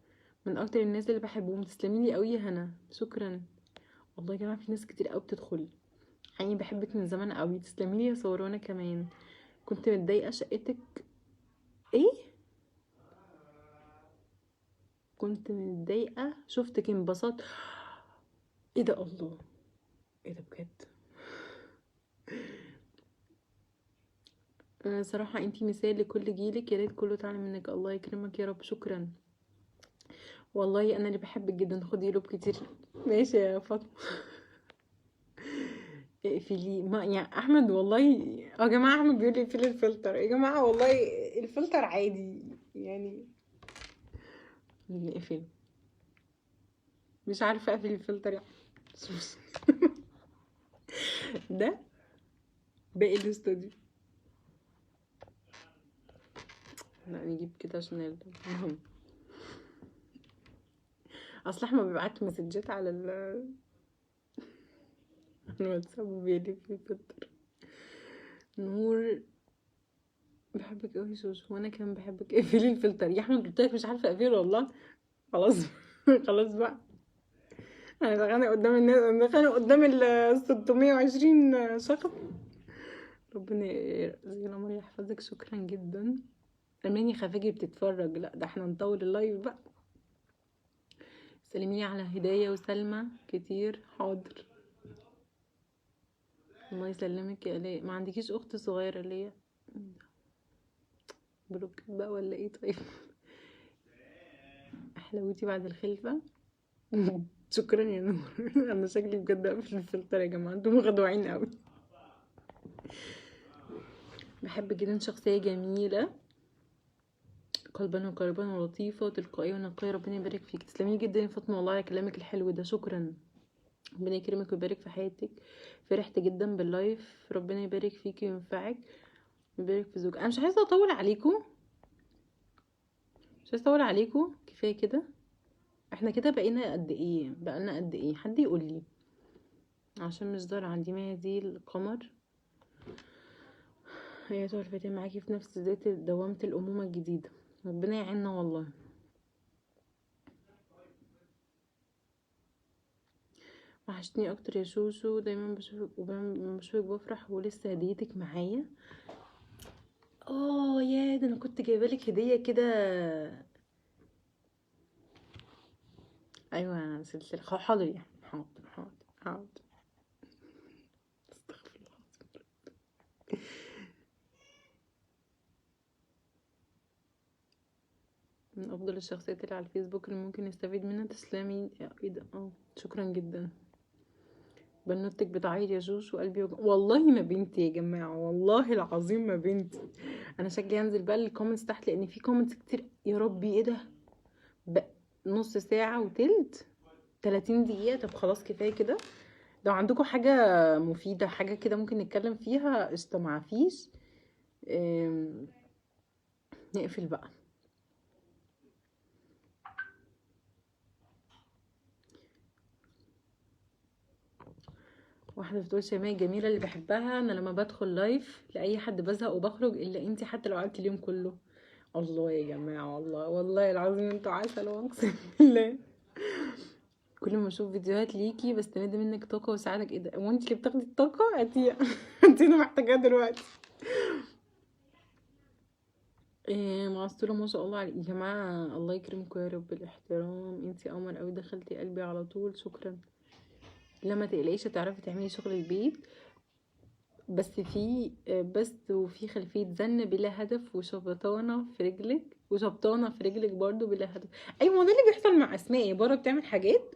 من اكتر الناس اللي بحبهم، تسلمي لي قوي يا هنا، شكرا. والله يا جماعة في ناس كتير قوي بتدخل، يعني بحبك من زمان قوي، تسلمي لي يا سورونا. كمان كنت متضايقة شقتك ايه؟ كنت متضايقة شفتك انبسطت. ايه ده الله، ايه ده بجد. صراحة انتي مثال لكل جيلك، يا ريت كله تعلم منك، الله يكرمك يا رب، شكرا. والله انا اللي بحبك جدا، خدي قلوب كتير. ماشي يا فاطمة اقفلي ما يعني احمد والله يا جماعة، احمد بيقول لي اقفلي الفلتر يا جماعة، والله الفلتر عادي يعني، نقفله، مش عارفه اقفل الفلتر يعني. ده باقي الاستوديو، لا نجيب كده عشان المهم، اصل احمد بيبعت مسجات على الواتساب وبيقلب في الفلتر. نور بحبك قوي شوشو، وانا كمان بحبك. اقفلي الفلتر يا احمد، قلت لك مش عارفه اقفله والله، خلاص خلاص بقى، انا بتخانق قدام الناس، انا بتخانق قدام ال 620 شخص. ربنا زي القمر يحفظك، شكرا جدا. اماني خفاجي بتتفرج، لا ده احنا نطول ال live بقى. سلمي لي على هدايا وسلمى كتير، حاضر. الله يسلمك يا الاء. ما عندكيش اخت صغيرة ليا؟ block بقى ولا ايه؟ طيب حلاوتي بعد الخلفة. شكرا يا نور. انا شكلي بجد اقفل الفلتر يا جماعة، انتوا مخدوعين قوي. بحب جدا، شخصية جميلة قلبا وقالبا ولطيفة وتلقائيه ونقيه، ربنا يبارك فيك. تسلمي جدا يا فاطمة والله على كلامك الحلو ده، شكرا. ربنا يكرمك ويبارك في حياتك. فرحت جدا بال live، ربنا يبارك فيكي وينفعك ويبارك في زوجك. انا مش عايزه اطول عليكم، مش عايزه اطول عليكم، كفاية كده. احنا كده بقينا قد ايه؟ بقالنا قد ايه؟ حد يقول لي عشان مش ظاهر عندي. ما دي القمر يا ترى معاكي في نفس ذات دوامه الامومة الجديدة، ربنا يعيننا والله. وحشتني اكتر يا شوشو، دايما بشوفك وبشوفك بفرح، ولسه هديتك معايا. اه يا ده انا كنت جايبه لك هديه كده. ايوه سلسلة. حاضر يعني، حاضر حاضر حاضر. استغفر الله العظيم. من افضل الشخصيات اللي على الفيسبوك اللي ممكن نستفيد منها. تسلمي. ايه ده؟ شكرا جدا. بنوتك بتعيط يا جوش وقلبي والله ما بنتي يا جماعة، والله العظيم ما بنتي. انا شكلي هنزل بقى ال comments تحت، لان في comments كتير. يا ربي ايه ده؟ نص ساعة وتلت، 30 دقيقة. طب خلاص كفاية كده. لو عندكم حاجة مفيدة، حاجة كده ممكن نتكلم فيها، قشطه. ما فيش. نقفل بقى. واحدة بتقول شيماء الجميلة اللي بحبها، أنا لما بدخل live لأي حد بزهق وبخرج إلا أنتي، حتى لو قعدت اليوم كله. الله يا جماعة، والله والله العظيم انتوا عسل، واقسم بالله كل ما اشوف فيديوهات ليكي بستمد منك طاقة وسعادة. ايه ده؟ هو انت اللي بتاخدي الطاقة؟ هاتي انت انا محتاجاها دلوقتي. إيه معسولة ما شاء الله عليك يا جماعة، الله يكرمكم يا رب. الاحترام، انتي قمر قوي، دخلتي قلبي على طول، شكرا. لا ما تقلقيش، هتعرفي تعملي شغل البيت، بس في بس وفي خلفية زن بلا هدف، وشبطانة في رجلك، وشبطانة في رجلك برضو بلا هدف. ايوه ما ده اللي بيحصل مع اسماء، هي بره بتعمل حاجات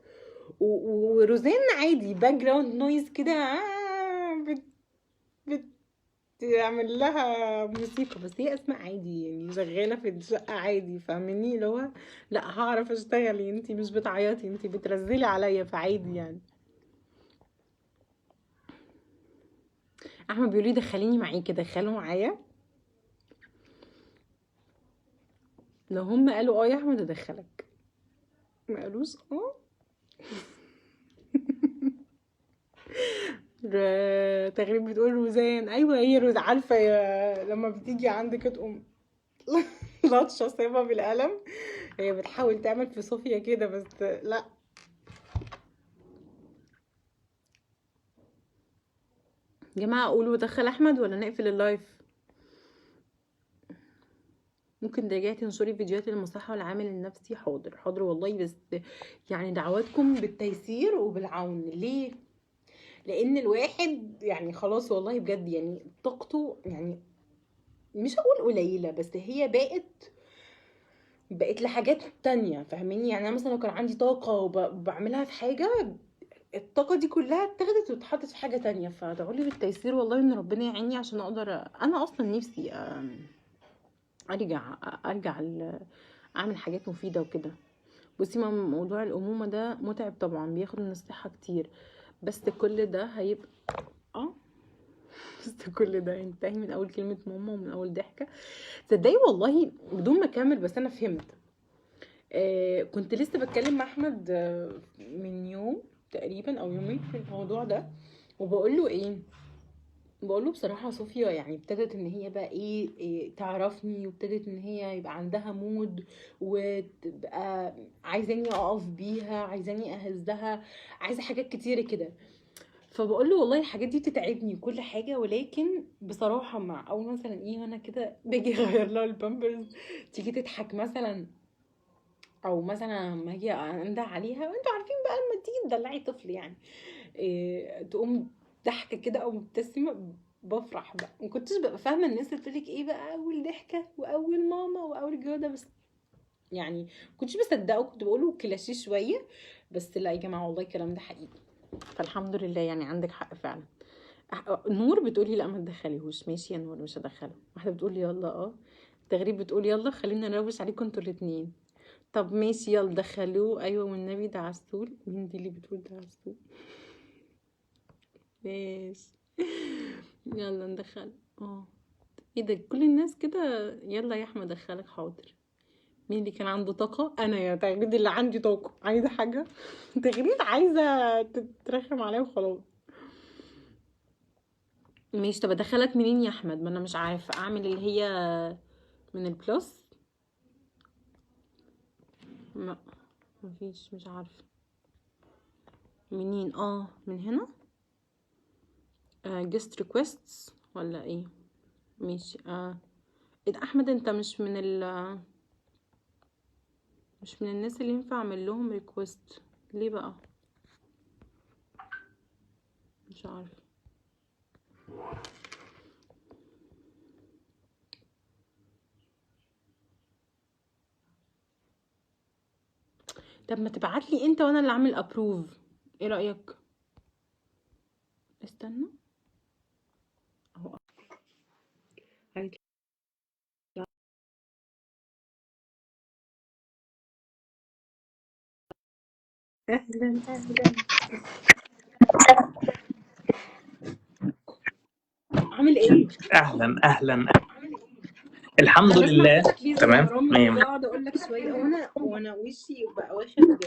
وروزان عادي background noise كده، بتعمل لها موسيقى، بس هي اسماء عادي يعني شغالة في الشقة عادي، فاهميني؟ اللي هو لا هعرف اشتغل، انتي مش بتعيطي، انتي بترزلي عليا، فعادي يعني. احمد بيقول لي دخليني معاكي، دخلوا معايا. لو هم قالوا اه يا احمد ادخلك، ما قالوش اه. تغريب بتقول روزان. ايوه هي روز، عارفه يا لما بتيجي عندك تقوم لطشه سايبه بالقلم، هي بتحاول تعمل في صوفيا كده بس لا. جماعة قولوا دخل احمد ولا نقفل ال live؟ ممكن ترجعي تنشري فيديوهات المصحة والعامل النفسي؟ حاضر حاضر والله، بس يعني دعواتكم بالتيسير وبالعون. ليه؟ لان الواحد يعني خلاص والله بجد يعني طاقته يعني مش هقول قليله، بس هي بقت لحاجات تانية، فاهميني؟ يعني انا مثلا لو كان عندي طاقة وبعملها في حاجة، الطاقة دي كلها اتاخدت واتحطت في حاجة تانية. فادعوا لي بالتيسير والله ان ربنا يعيني عشان اقدر. انا اصلا نفسي ارجع اعمل حاجات مفيدة وكده. بصي ما موضوع الامومة ده متعب طبعا، بياخد من الصحة كتير، بس كل ده هيبقى بس كل ده ينتهي من اول كلمة ماما ومن اول ضحكه. تصدقي والله بدون ما اكمل بس انا فهمت. كنت لسه بتكلم مع احمد من يوم تقريبا او يومين في الموضوع ده، وبقول له ايه، بقول له بصراحة صوفيا يعني ابتدت ان هي بقى ايه تعرفني، وابتدت ان هي يبقى عندها mood، وتبقى عايزاني اقف بيها، عايزاني اهزها، عايزه حاجات كتيرة كده. فبقول له والله الحاجات دي بتتعبني وكل حاجة، ولكن بصراحة مع اول مثلا ايه وانا كده باجي اغير لها البامبرز تيجي تضحك مثلا، او مثلا لما اجي انده عليها، وانتوا عارفين بقى لما تيجي تدلعي طفل يعني إيه، تقوم ضحكه كده او مبتسمة، بفرح بقى. ما كنتش ببقى فاهمه الناس اللي بتقولك ايه بقى اول ضحكه واول ماما واول جوده، بس يعني ما كنتش بصدقه، كنت بقوله كلاشيه شوية، بس لا يا جماعة والله الكلام ده حقيقي. فالحمد لله يعني عندك حق فعلا. نور بتقولي لا ما تدخليهوش، ماشي يا نور مش هدخله. واحدة بتقولي يلا، تغريب بتقول يلا خلينا نروش عليكم انتوا الاتنين. طب ماشي يلا دخلوه. ايوه والنبي ده عسول. مين دي اللي بتقول ده عسول؟ ماشي يلا ندخل. ايه ده كل الناس كده؟ يلا يا احمد دخلك. حاضر. مين اللي كان عنده طاقة؟ انا يا تغريد اللي عندي طاقة. عايزه حاجة؟ تغريد عايزه تترخم عليا وخلاص. ماشي. طب ادخلك منين يا احمد؟ ما انا مش عارفه اعمل اللي هي من ال plus. لا مفيش، مش عارفه. منين؟ من هنا. guest requests ولا ايه؟ ماشي. ايه ده احمد، انت مش من مش من الناس اللي ينفع اعمل لهم request، ليه بقى؟ مش عارفه. طب ما تبعتلي انت وانا اللي اعمل approve، ايه رأيك؟ استنى اهو. اهلا اهلا، عامل ايه؟ اهلا اهلا، الحمد انا بسمع لله. صوتك ليه زي تمام، البرامج مية كده، مية. اقعد اقول لك شوية وانا وشي بقى واخد.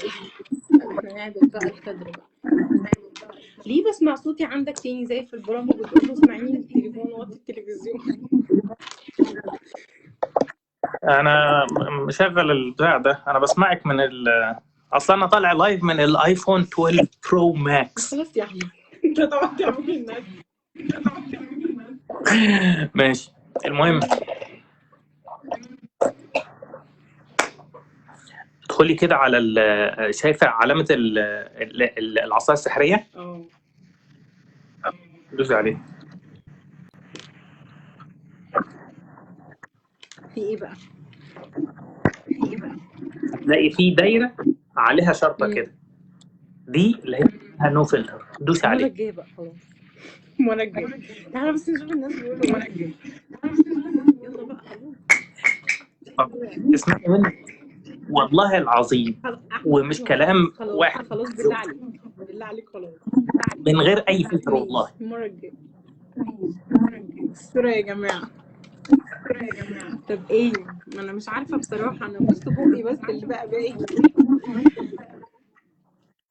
احنا قاعد بقى الكادر بقى. ليه بسمع صوتي عندك تاني زي في البرامج وتقول له اسمعيني من التليفون وطي التلفزيون؟ انا مشغل البتاع ده، انا بسمعك من اصلا انا طالع live من ال iPhone 12 Pro Max. خلاص يا احمد، انت طبعا تعمل الناس. ماشي. المهم ادخلي كده على شايفه علامة العصاية السحريه؟ اه دوسي عليها. في ايه بقى؟ هتلاقي في دايرة عليها شرطه كده، دي اللي هي no filter، دوسي المرة عليها. الجاية بقى خلاص، المرة الجاية تعالى بس نشوف الناس بيقولوا ايه. يلا بقى خلاص. طب اسمعي مني والله العظيم، خلاص أحمد، ومش أحمد، كلام خلاص واحد، خلاص، بالله عليك بالله عليك خلاص، من غير اي فلتر والله. ماشي، المرة الجاية. الصورة يا جماعة. طب ايه؟ ما انا مش عارفه بصراحة، انا بص بقي بس اللي بقى باقي.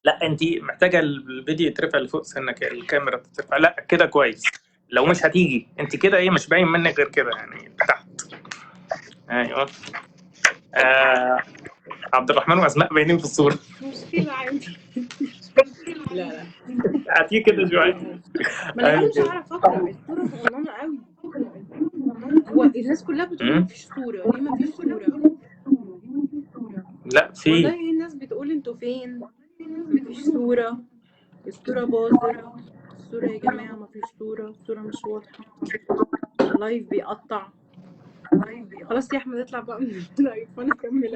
لا انت محتاجه الفيديو يترفع لفوق سنك، الكاميرا تترفع. لا كده كويس. لو مش هتيجي انت كده ايه، مش باين منك غير كده يعني تحت. ايوه. عبد الرحمن واسماء باينين في الصورة. مشكلة عندي. لا لا هاتيه كده شوية. ما انا ايوه مش كده. هعرف اقرا، الصورة صغننه قوي. هو الناس كلها بتقول مم؟ مفيش صوره، ليه مفيش صوره؟ لا في. والله الناس بتقول انتوا فين؟ مفيش صوره، الصورة باظت، الصورة يا جماعة مفيش صوره، الصورة مش واضحة، ال live بيقطع. خلاص يا احمد اطلع بقى من ال live وانا اكمل.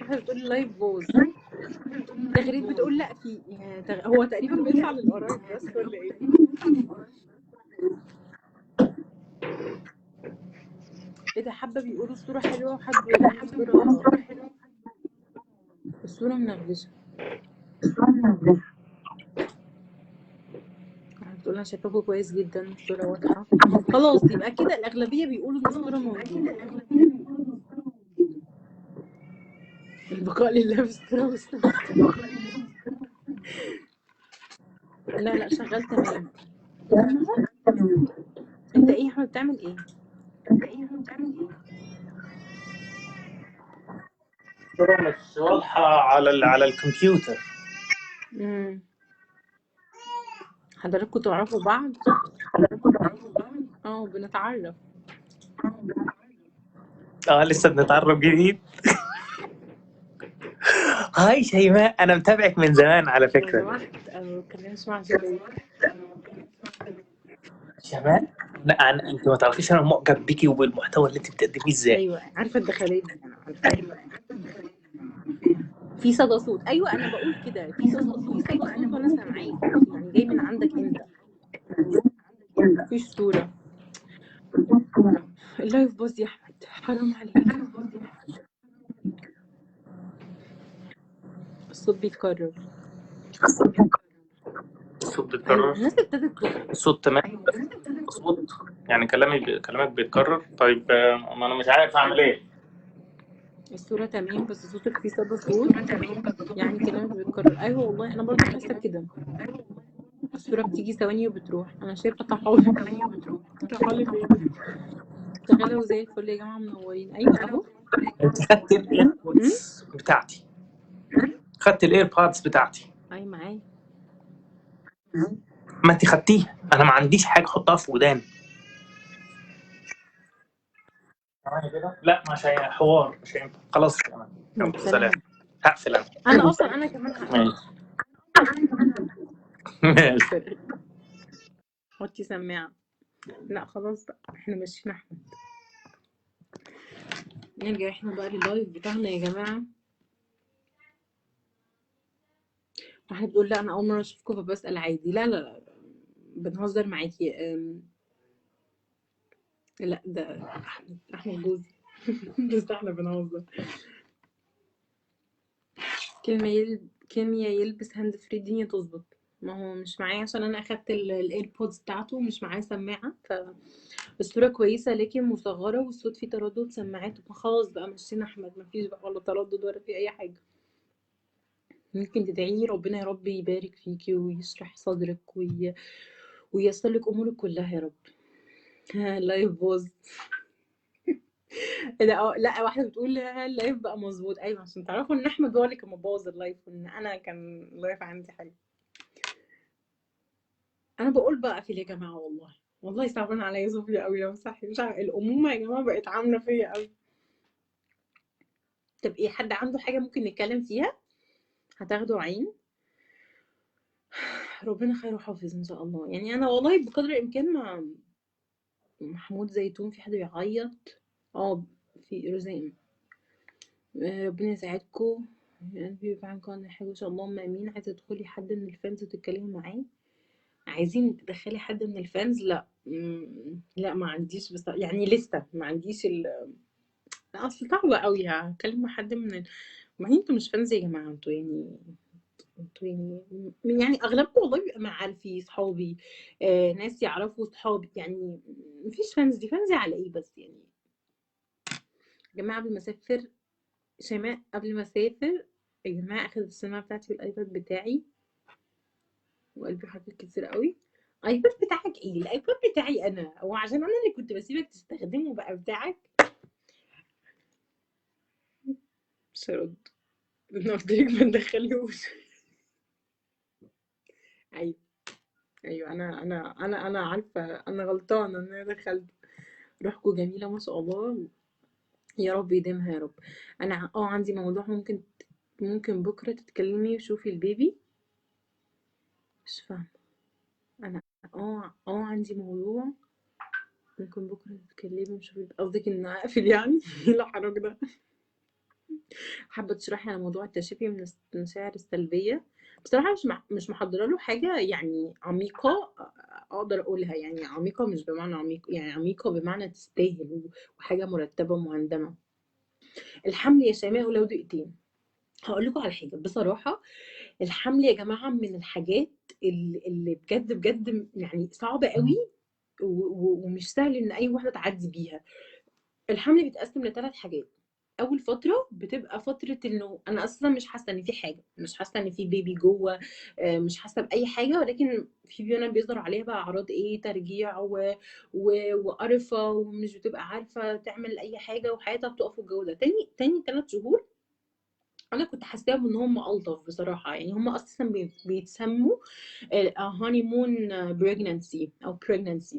احمد بتقول ال live باظ. تغريد بتقول لا في هو تقريبا بيطلع للقرايب بس ولا ايه؟ ايه ده، حبه بيقولوا الصورة حلوة وحبه بيقولوا الصورة منغبشه. بتقول انا شايفاكوا كويس جدا، الصورة واضحة. خلاص يبقى كده الاغلبية بيقولوا ان الصورة موجودة. البقاء لله في الصورة بس. لا لا شغال تمام. انت ايه يا احمد بتعمل ايه؟ الصورة مش واضحة على الكمبيوتر. حضراتكم تعرفوا بعض؟ بنتعرف. لسه بنتعرف جديد. هاي شيماء، انا متابعك من زمان على لو فكرة. سمحت انا ما بتكلمش مع شباب. شيماء، لا انا انت ما تعرفيش انا معجب بيكي وبالمحتوى اللي انت بتقدميه ازاي. ايوه عارفه الدخلات دي، انا عارفه. في صدى صوت. ايوه انا بقول كده، في صدى صوت وانا سامعاك، يعني جاي من عندك انت. مفيش صوره. ال live باظ يا احمد، حرام عليك. الصوت بيتكرر. الصوت ايوه بيتكرر. الناس ابتدت تخرج. الصوت تمام، الصوت يعني كلامك بيتكرر. طيب ما انا مش عارف اعمل ايه. الصورة تمام بس صوتك فيه صدى صوت، يعني كلامك بيتكرر. ايوه والله انا برضو حاسة كده. الصورة بتيجي ثواني وبتروح. انا شايفة طحالب. طحالب ايه؟ شغالة وزي الفل يا جماعة، منورين. ايوه اهو. انت خدت أم؟ ال AirPods بتاعتي، خدت ال AirPods بتاعتي. اي معايا. ما انت خدتيها، انا ما عنديش حاجة احطها في وداني. لا مش حوار، مش هينفع خلاص. يلا سلام، سلام. هقفل انا. انا اصلا انا كمان هقفل. ماشي ماشي. سلام. حطي سماعه. لا خلاص بقى، احنا ماشيين. احمد، نرجع احنا بقى لل live بتاعنا يا جماعة. واحدة بتقول لا انا اول مرة اشوفكم فبسأل عادي. لا لا لا، بنهزر معاكي. لا ده احمد، احمد جوزي. بس احنا بنهزر. كيميا يلبس hand free الدنيا تظبط. ما هو مش معايا عشان انا اخدت ال AirPods بتاعته، مش معايا سماعه، فالصورة كويسة لكن مصغرة والصوت فيه تردد سماعات. ما خلاص بقى مشينا احمد، ما فيش بقى ولا تردد ولا في اي حاجة. ممكن تدعي ربنا يا رب يبارك فيكي ويشرح صدرك وييسر لك امورك كلها يا رب. live باظ. لا لا، واحدة بتقول ال live بقى مظبوط. ايوه عشان تعرفوا ان احمد هو اللي كان مبوظ ال live، وان انا كان ال live عندي حلو. انا بقول بقى اقفل يا جماعة، والله والله صعبان عليا صوفيا قوي لو صحي. مش عارفه الامومة يا جماعة بقت عامله فيا قوي. طب ايه، حد عنده حاجة ممكن نتكلم فيها؟ هتاخدوا عين. ربنا خير وحافظ ان شاء الله. يعني انا والله بقدر الامكان مع محمود زيتون. في حد بيعيط؟ اه في روزان. ربنا يساعدكم يا قلبي، ويبعدكم عن حاجة ان شاء الله. اللهم امين. عايزه تدخلي حد من ال fans وتتكلمي معاه؟ عايزين تدخلي حد من ال fans؟ لا لا ما عنديش، بس يعني لسه ما عنديش لا اصل صعبة قوي هكلم حد من ما انتوا مش fans يا جماعة، انتوا يعني يعني اغلبكم والله بيبقى معارفي، صحابي، ناس يعرفوا صحابي، يعني مفيش fans. دي fans على ايه بس يعني يا جماعة؟ قبل ما اسافر شيماء، قبل ما اسافر يا جماعة اخدت السماعة بتاعتي وال iPad بتاعي، وقلبي حاجات كتير قوي. iPad بتاعك ايه؟ ال iPad بتاعي انا، هو عشان انا اللي كنت بسيبك تستخدمه بقى بتاعك؟ مش هرد، انا قلت لك ما تدخليهوش. ايوه ايوه، انا انا انا انا عارفه انا غلطانة ان انا دخلت. روحكم جميلة ما شاء الله، يا رب يديمها يا رب. انا عندي موضوع ممكن بكره تتكلمي وشوفي البيبي. مش فاهمه انا. عندي موضوع ممكن بكره تتكلمي وشوفي. قصدك ان اقفل يعني؟ لا حرج ده. حابة تشرحي على موضوع التشافي من المشاعر السلبية؟ بصراحة مش محضرة له حاجة يعني عميقة اقدر اقولها، يعني عميقة مش بمعنى عميق، يعني عميقة بمعنى تستاهل وحاجه مرتبه ومهندمه. الحمل يا شيماء ولو دقيقتين هقول لكم على حاجة بصراحة. الحمل يا جماعة من الحاجات اللي بجد بجد يعني صعبة قوي ومش سهل ان اي واحدة تعدي بيها. الحمل بيتقسم لثلاث حاجات. اول فترة بتبقى فترة انه انا اصلا مش حاسه ان في حاجة، مش حاسه ان في بيبي جوه، مش حاسه باي حاجة، ولكن في بيبي بيظهر عليها بقى اعراض ايه، ترجيع وقرفه، ومش بتبقى عارفه تعمل اي حاجة، وحياتها بتقف والجو ده. تاني 3 شهور انا كنت حاساهم ان هم الطف بصراحة، يعني هم اصلا بيتسموا honeymoon pregnancy او pregnancy.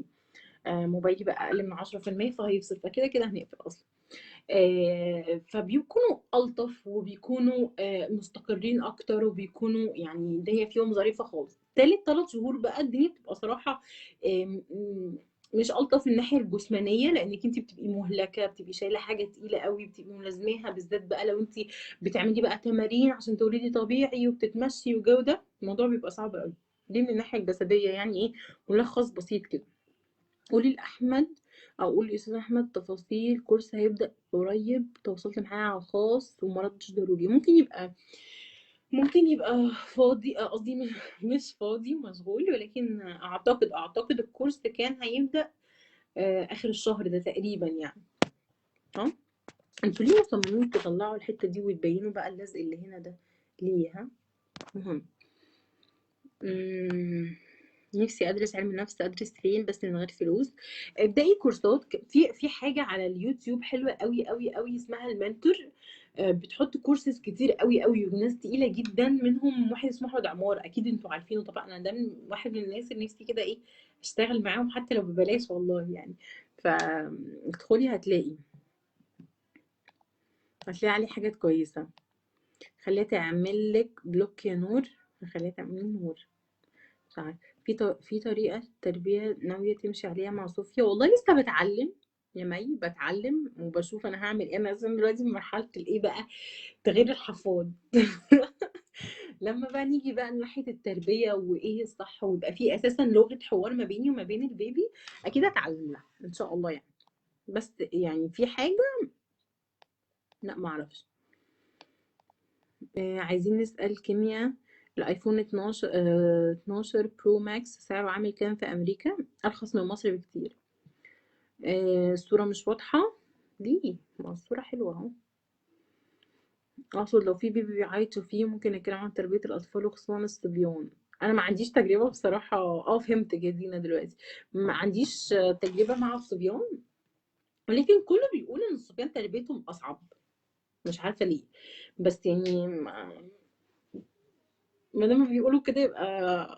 موبايلي بقى اقل من 10% فهيفصل، فكده كده هنقفل اصلا. فبيكونوا الطف وبيكونوا مستقرين اكتر، وبيكونوا يعني الدنيا فيهم ظريفة خالص. تالت 3 شهور بقى الدنيا بتبقى صراحة مش الطف من الناحية الجسمانية، لانك انت بتبقي مهلكه، بتبقي شايله حاجة تقيلة قوي، بتبقي ملازماها، بالذات بقى لو انت بتعملي بقى تمارين عشان تولدي طبيعي وبتتمشي والجو ده، الموضوع بيبقى صعب قوي. دي من الناحية الجسدية يعني ايه، ملخص بسيط كده. قولي لاحمد او قولي لاستاذ احمد تفاصيل كورس هيبدا قريب، تواصلت معاه على الخاص وما ردش ضروري. ممكن يبقى فاضي، قصدي مش فاضي ومشغول، ولكن اعتقد الكورس كان هيبدا اخر الشهر ده تقريبا يعني. انتوا ليه مصممين تطلعوا الحتة دي وتبينوا بقى اللزق اللي هنا ده ليه؟ ها، مهم. نفسي ادرس علم النفس، ادرس فين بس من غير فلوس؟ ابدأي كورسات. في حاجة على اليوتيوب حلوة قوي قوي قوي اسمها المنتور، بتحط كورسز كتير قوي قوي وناس تقيلة جدا، منهم واحد اسمه احمد عمار، اكيد انتوا عارفينه طبعا. انا ده من واحد من الناس اللي نفسي كده ايه اشتغل معاهم حتى لو ببلاش والله يعني. فادخلي هتلاقي عليه حاجات كويسة. خليها تعمل لك block يا نور، خليها تعمل نور. مش عارفه في طريقه تربيه ناوية تمشي عليها مع صوفيا؟ والله لسه بتعلم يا مي، بتعلم وبشوف انا هعمل ايه. انا اصلا دلوقتي في مرحلة الايه بقى، تغيير الحفاض. لما بقى نيجي بقى ناحية التربية وايه الصح، ويبقى في اساسا لغة حوار ما بيني وما بين البيبي، اكيد هتعلم لها ان شاء الله يعني. بس يعني في حاجة لا ما اعرفش. عايزين نسال كيمياء، الايفون 12 12 Pro Max سعره عامل كام في امريكا؟ ارخص من مصر بكتير. الصورة مش واضحة ليه؟ ما الصورة حلوة اهو. اقصد لو في بيبي بيعيط فيه ممكن نتكلم عن تربية الاطفال وخصوصا الصبيان. انا ما عنديش تجربة بصراحة. فهمت يا دينا دلوقتي، ما عنديش تجربة مع الصبيان، ولكن كله بيقول ان الصبيان تربيتهم اصعب، مش عارفة ليه، بس يعني ما دام بيقولوا كده يبقى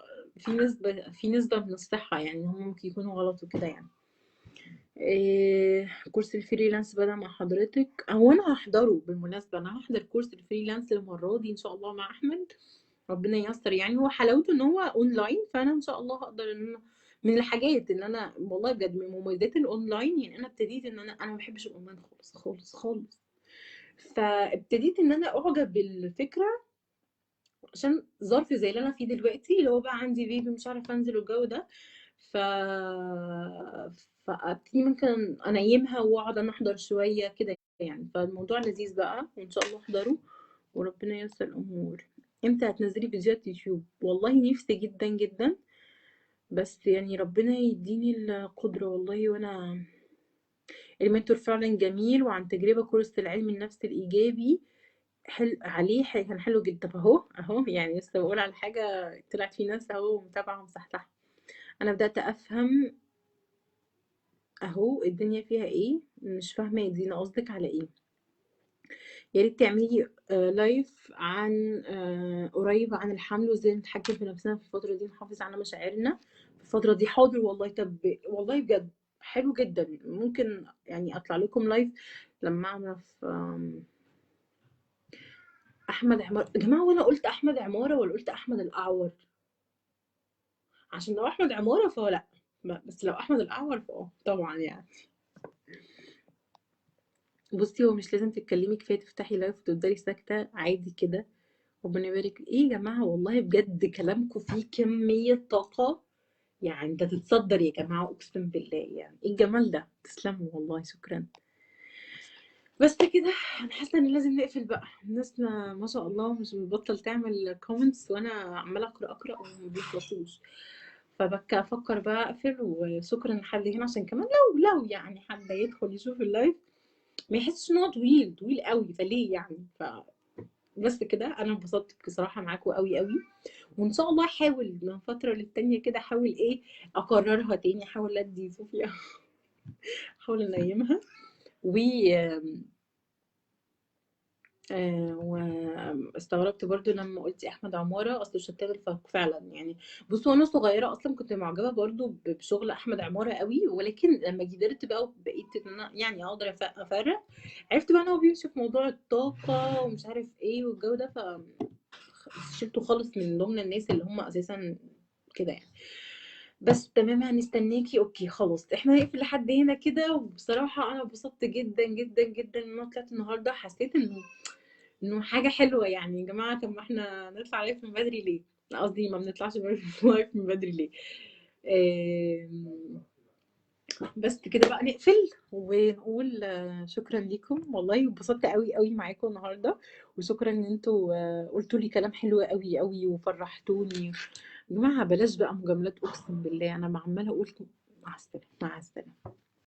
في نسبة من الصحة يعني، هم ممكن يكونوا غلط وكده يعني. كورس ال freelance بدأ مع حضرتك؟ هو انا هحضره بالمناسبة، انا هحضر كورس ال freelance المرة دي ان شاء الله مع احمد، ربنا ييسر يعني. هو حلاوته ان هو اونلاين، فانا ان شاء الله هقدر ان انا من الحاجات ان انا والله بجد من مميزات الاونلاين يعني، انا ابتديت ان انا ما بحبش الاونلاين خالص خالص خالص، فابتديت ان انا اعجب بالفكرة عشان ظرف زي اللي انا فيه دلوقتي، اللي هو بقى عندي بيبي مش عارفه انزل والجو ده، ف فابتدي ممكن انيمها واقعد انا احضر شوية كده يعني، فالموضوع لذيذ بقى وان شاء الله احضره وربنا ييسر الامور. امتى هتنزلي فيديوهات يوتيوب؟ والله نفسي جدا جدا، بس يعني ربنا يديني القدرة والله. وانا المنتور فعلا جميل، وعن تجربه كورس العلم النفس الايجابي حلو عليه، كان حلو جدا. اهو اهو يعني لسه بقول على حاجة طلعت في ناس اهو متابعه ومصحصحه. انا بدات افهم اهو الدنيا فيها ايه، مش فاهمه يا دينا قصدك على ايه. يا ريت تعملي live عن قريب عن الحمل وازاي نتحكم في نفسنا في الفترة دي، نحافظ على مشاعرنا في الفترة دي. حاضر والله، طب والله بجد حلو جدا، ممكن يعني اطلع لكم live لما اعرف. احمد عمارة يا جماعة، وانا قلت احمد عمارة ولا قلت احمد الاعور؟ عشان لو احمد عمارة فهو لا، بس لو احمد الاعور فاه طبعا يعني. بصي هو مش لازم تتكلمي، كفاية تفتحي live وتفضلي ساكته عادي كده، ربنا يبارك. ايه يا جماعة والله بجد كلامكم فيه كمية طاقة يعني، ده تتصدر يا جماعة اقسم بالله، يعني ايه الجمال ده، تسلموا والله شكرا. بس كده انا حاسه ان لازم نقفل بقى، الناس ما شاء الله مش بتبطل تعمل comments، وانا عماله اقرا وما بيخلصوش، فبك افكر بقى اقفل. وشكرا لحد هنا، عشان كمان لو يعني حد يدخل يشوف ال live ما يحسش ان هو طويل طويل قوي، فليه يعني. بس كده انا انبسطت بصراحة معاكم قوي قوي، وان شاء الله احاول من فترة للتانيه كده، احاول ايه اكررها تاني، احاول ادي صوفيا احاول انيمها. و واستغربت برضو لما قلتي احمد عمارة، اصل مش هشتغل فعلا يعني. بصوا وانا صغيرة اصلا كنت معجبه برضو بشغل احمد عمارة قوي، ولكن لما كبرت بقى وبقيت ان انا يعني اقدر افرق، عرفت بقى ان هو بيمشي في موضوع الطاقة ومش عارف ايه والجو ده، فشلته خالص من ضمن الناس اللي هم اساسا كده يعني. بس تمام هنستناكي. okay خلاص احنا نقفل لحد هنا كده. وبصراحة انا اتبسطت جدا جدا جدا ان انا طلعت النهارده، حسيت انه حاجة حلوة يعني. يا جماعة طب ما احنا نطلع live من بدري ليه؟ قصدي ما بنطلعش live من بدري ليه؟ بس كده بقى نقفل ونقول شكرا ليكم، والله اتبسطت قوي قوي معاكم النهارده، وشكرا ان انتوا قلتوا لي كلام حلو قوي قوي وفرحتوني. يا جماعة بلاش بقى مجاملات، اقسم بالله انا عماله اقول مع السلامة مع السلامة.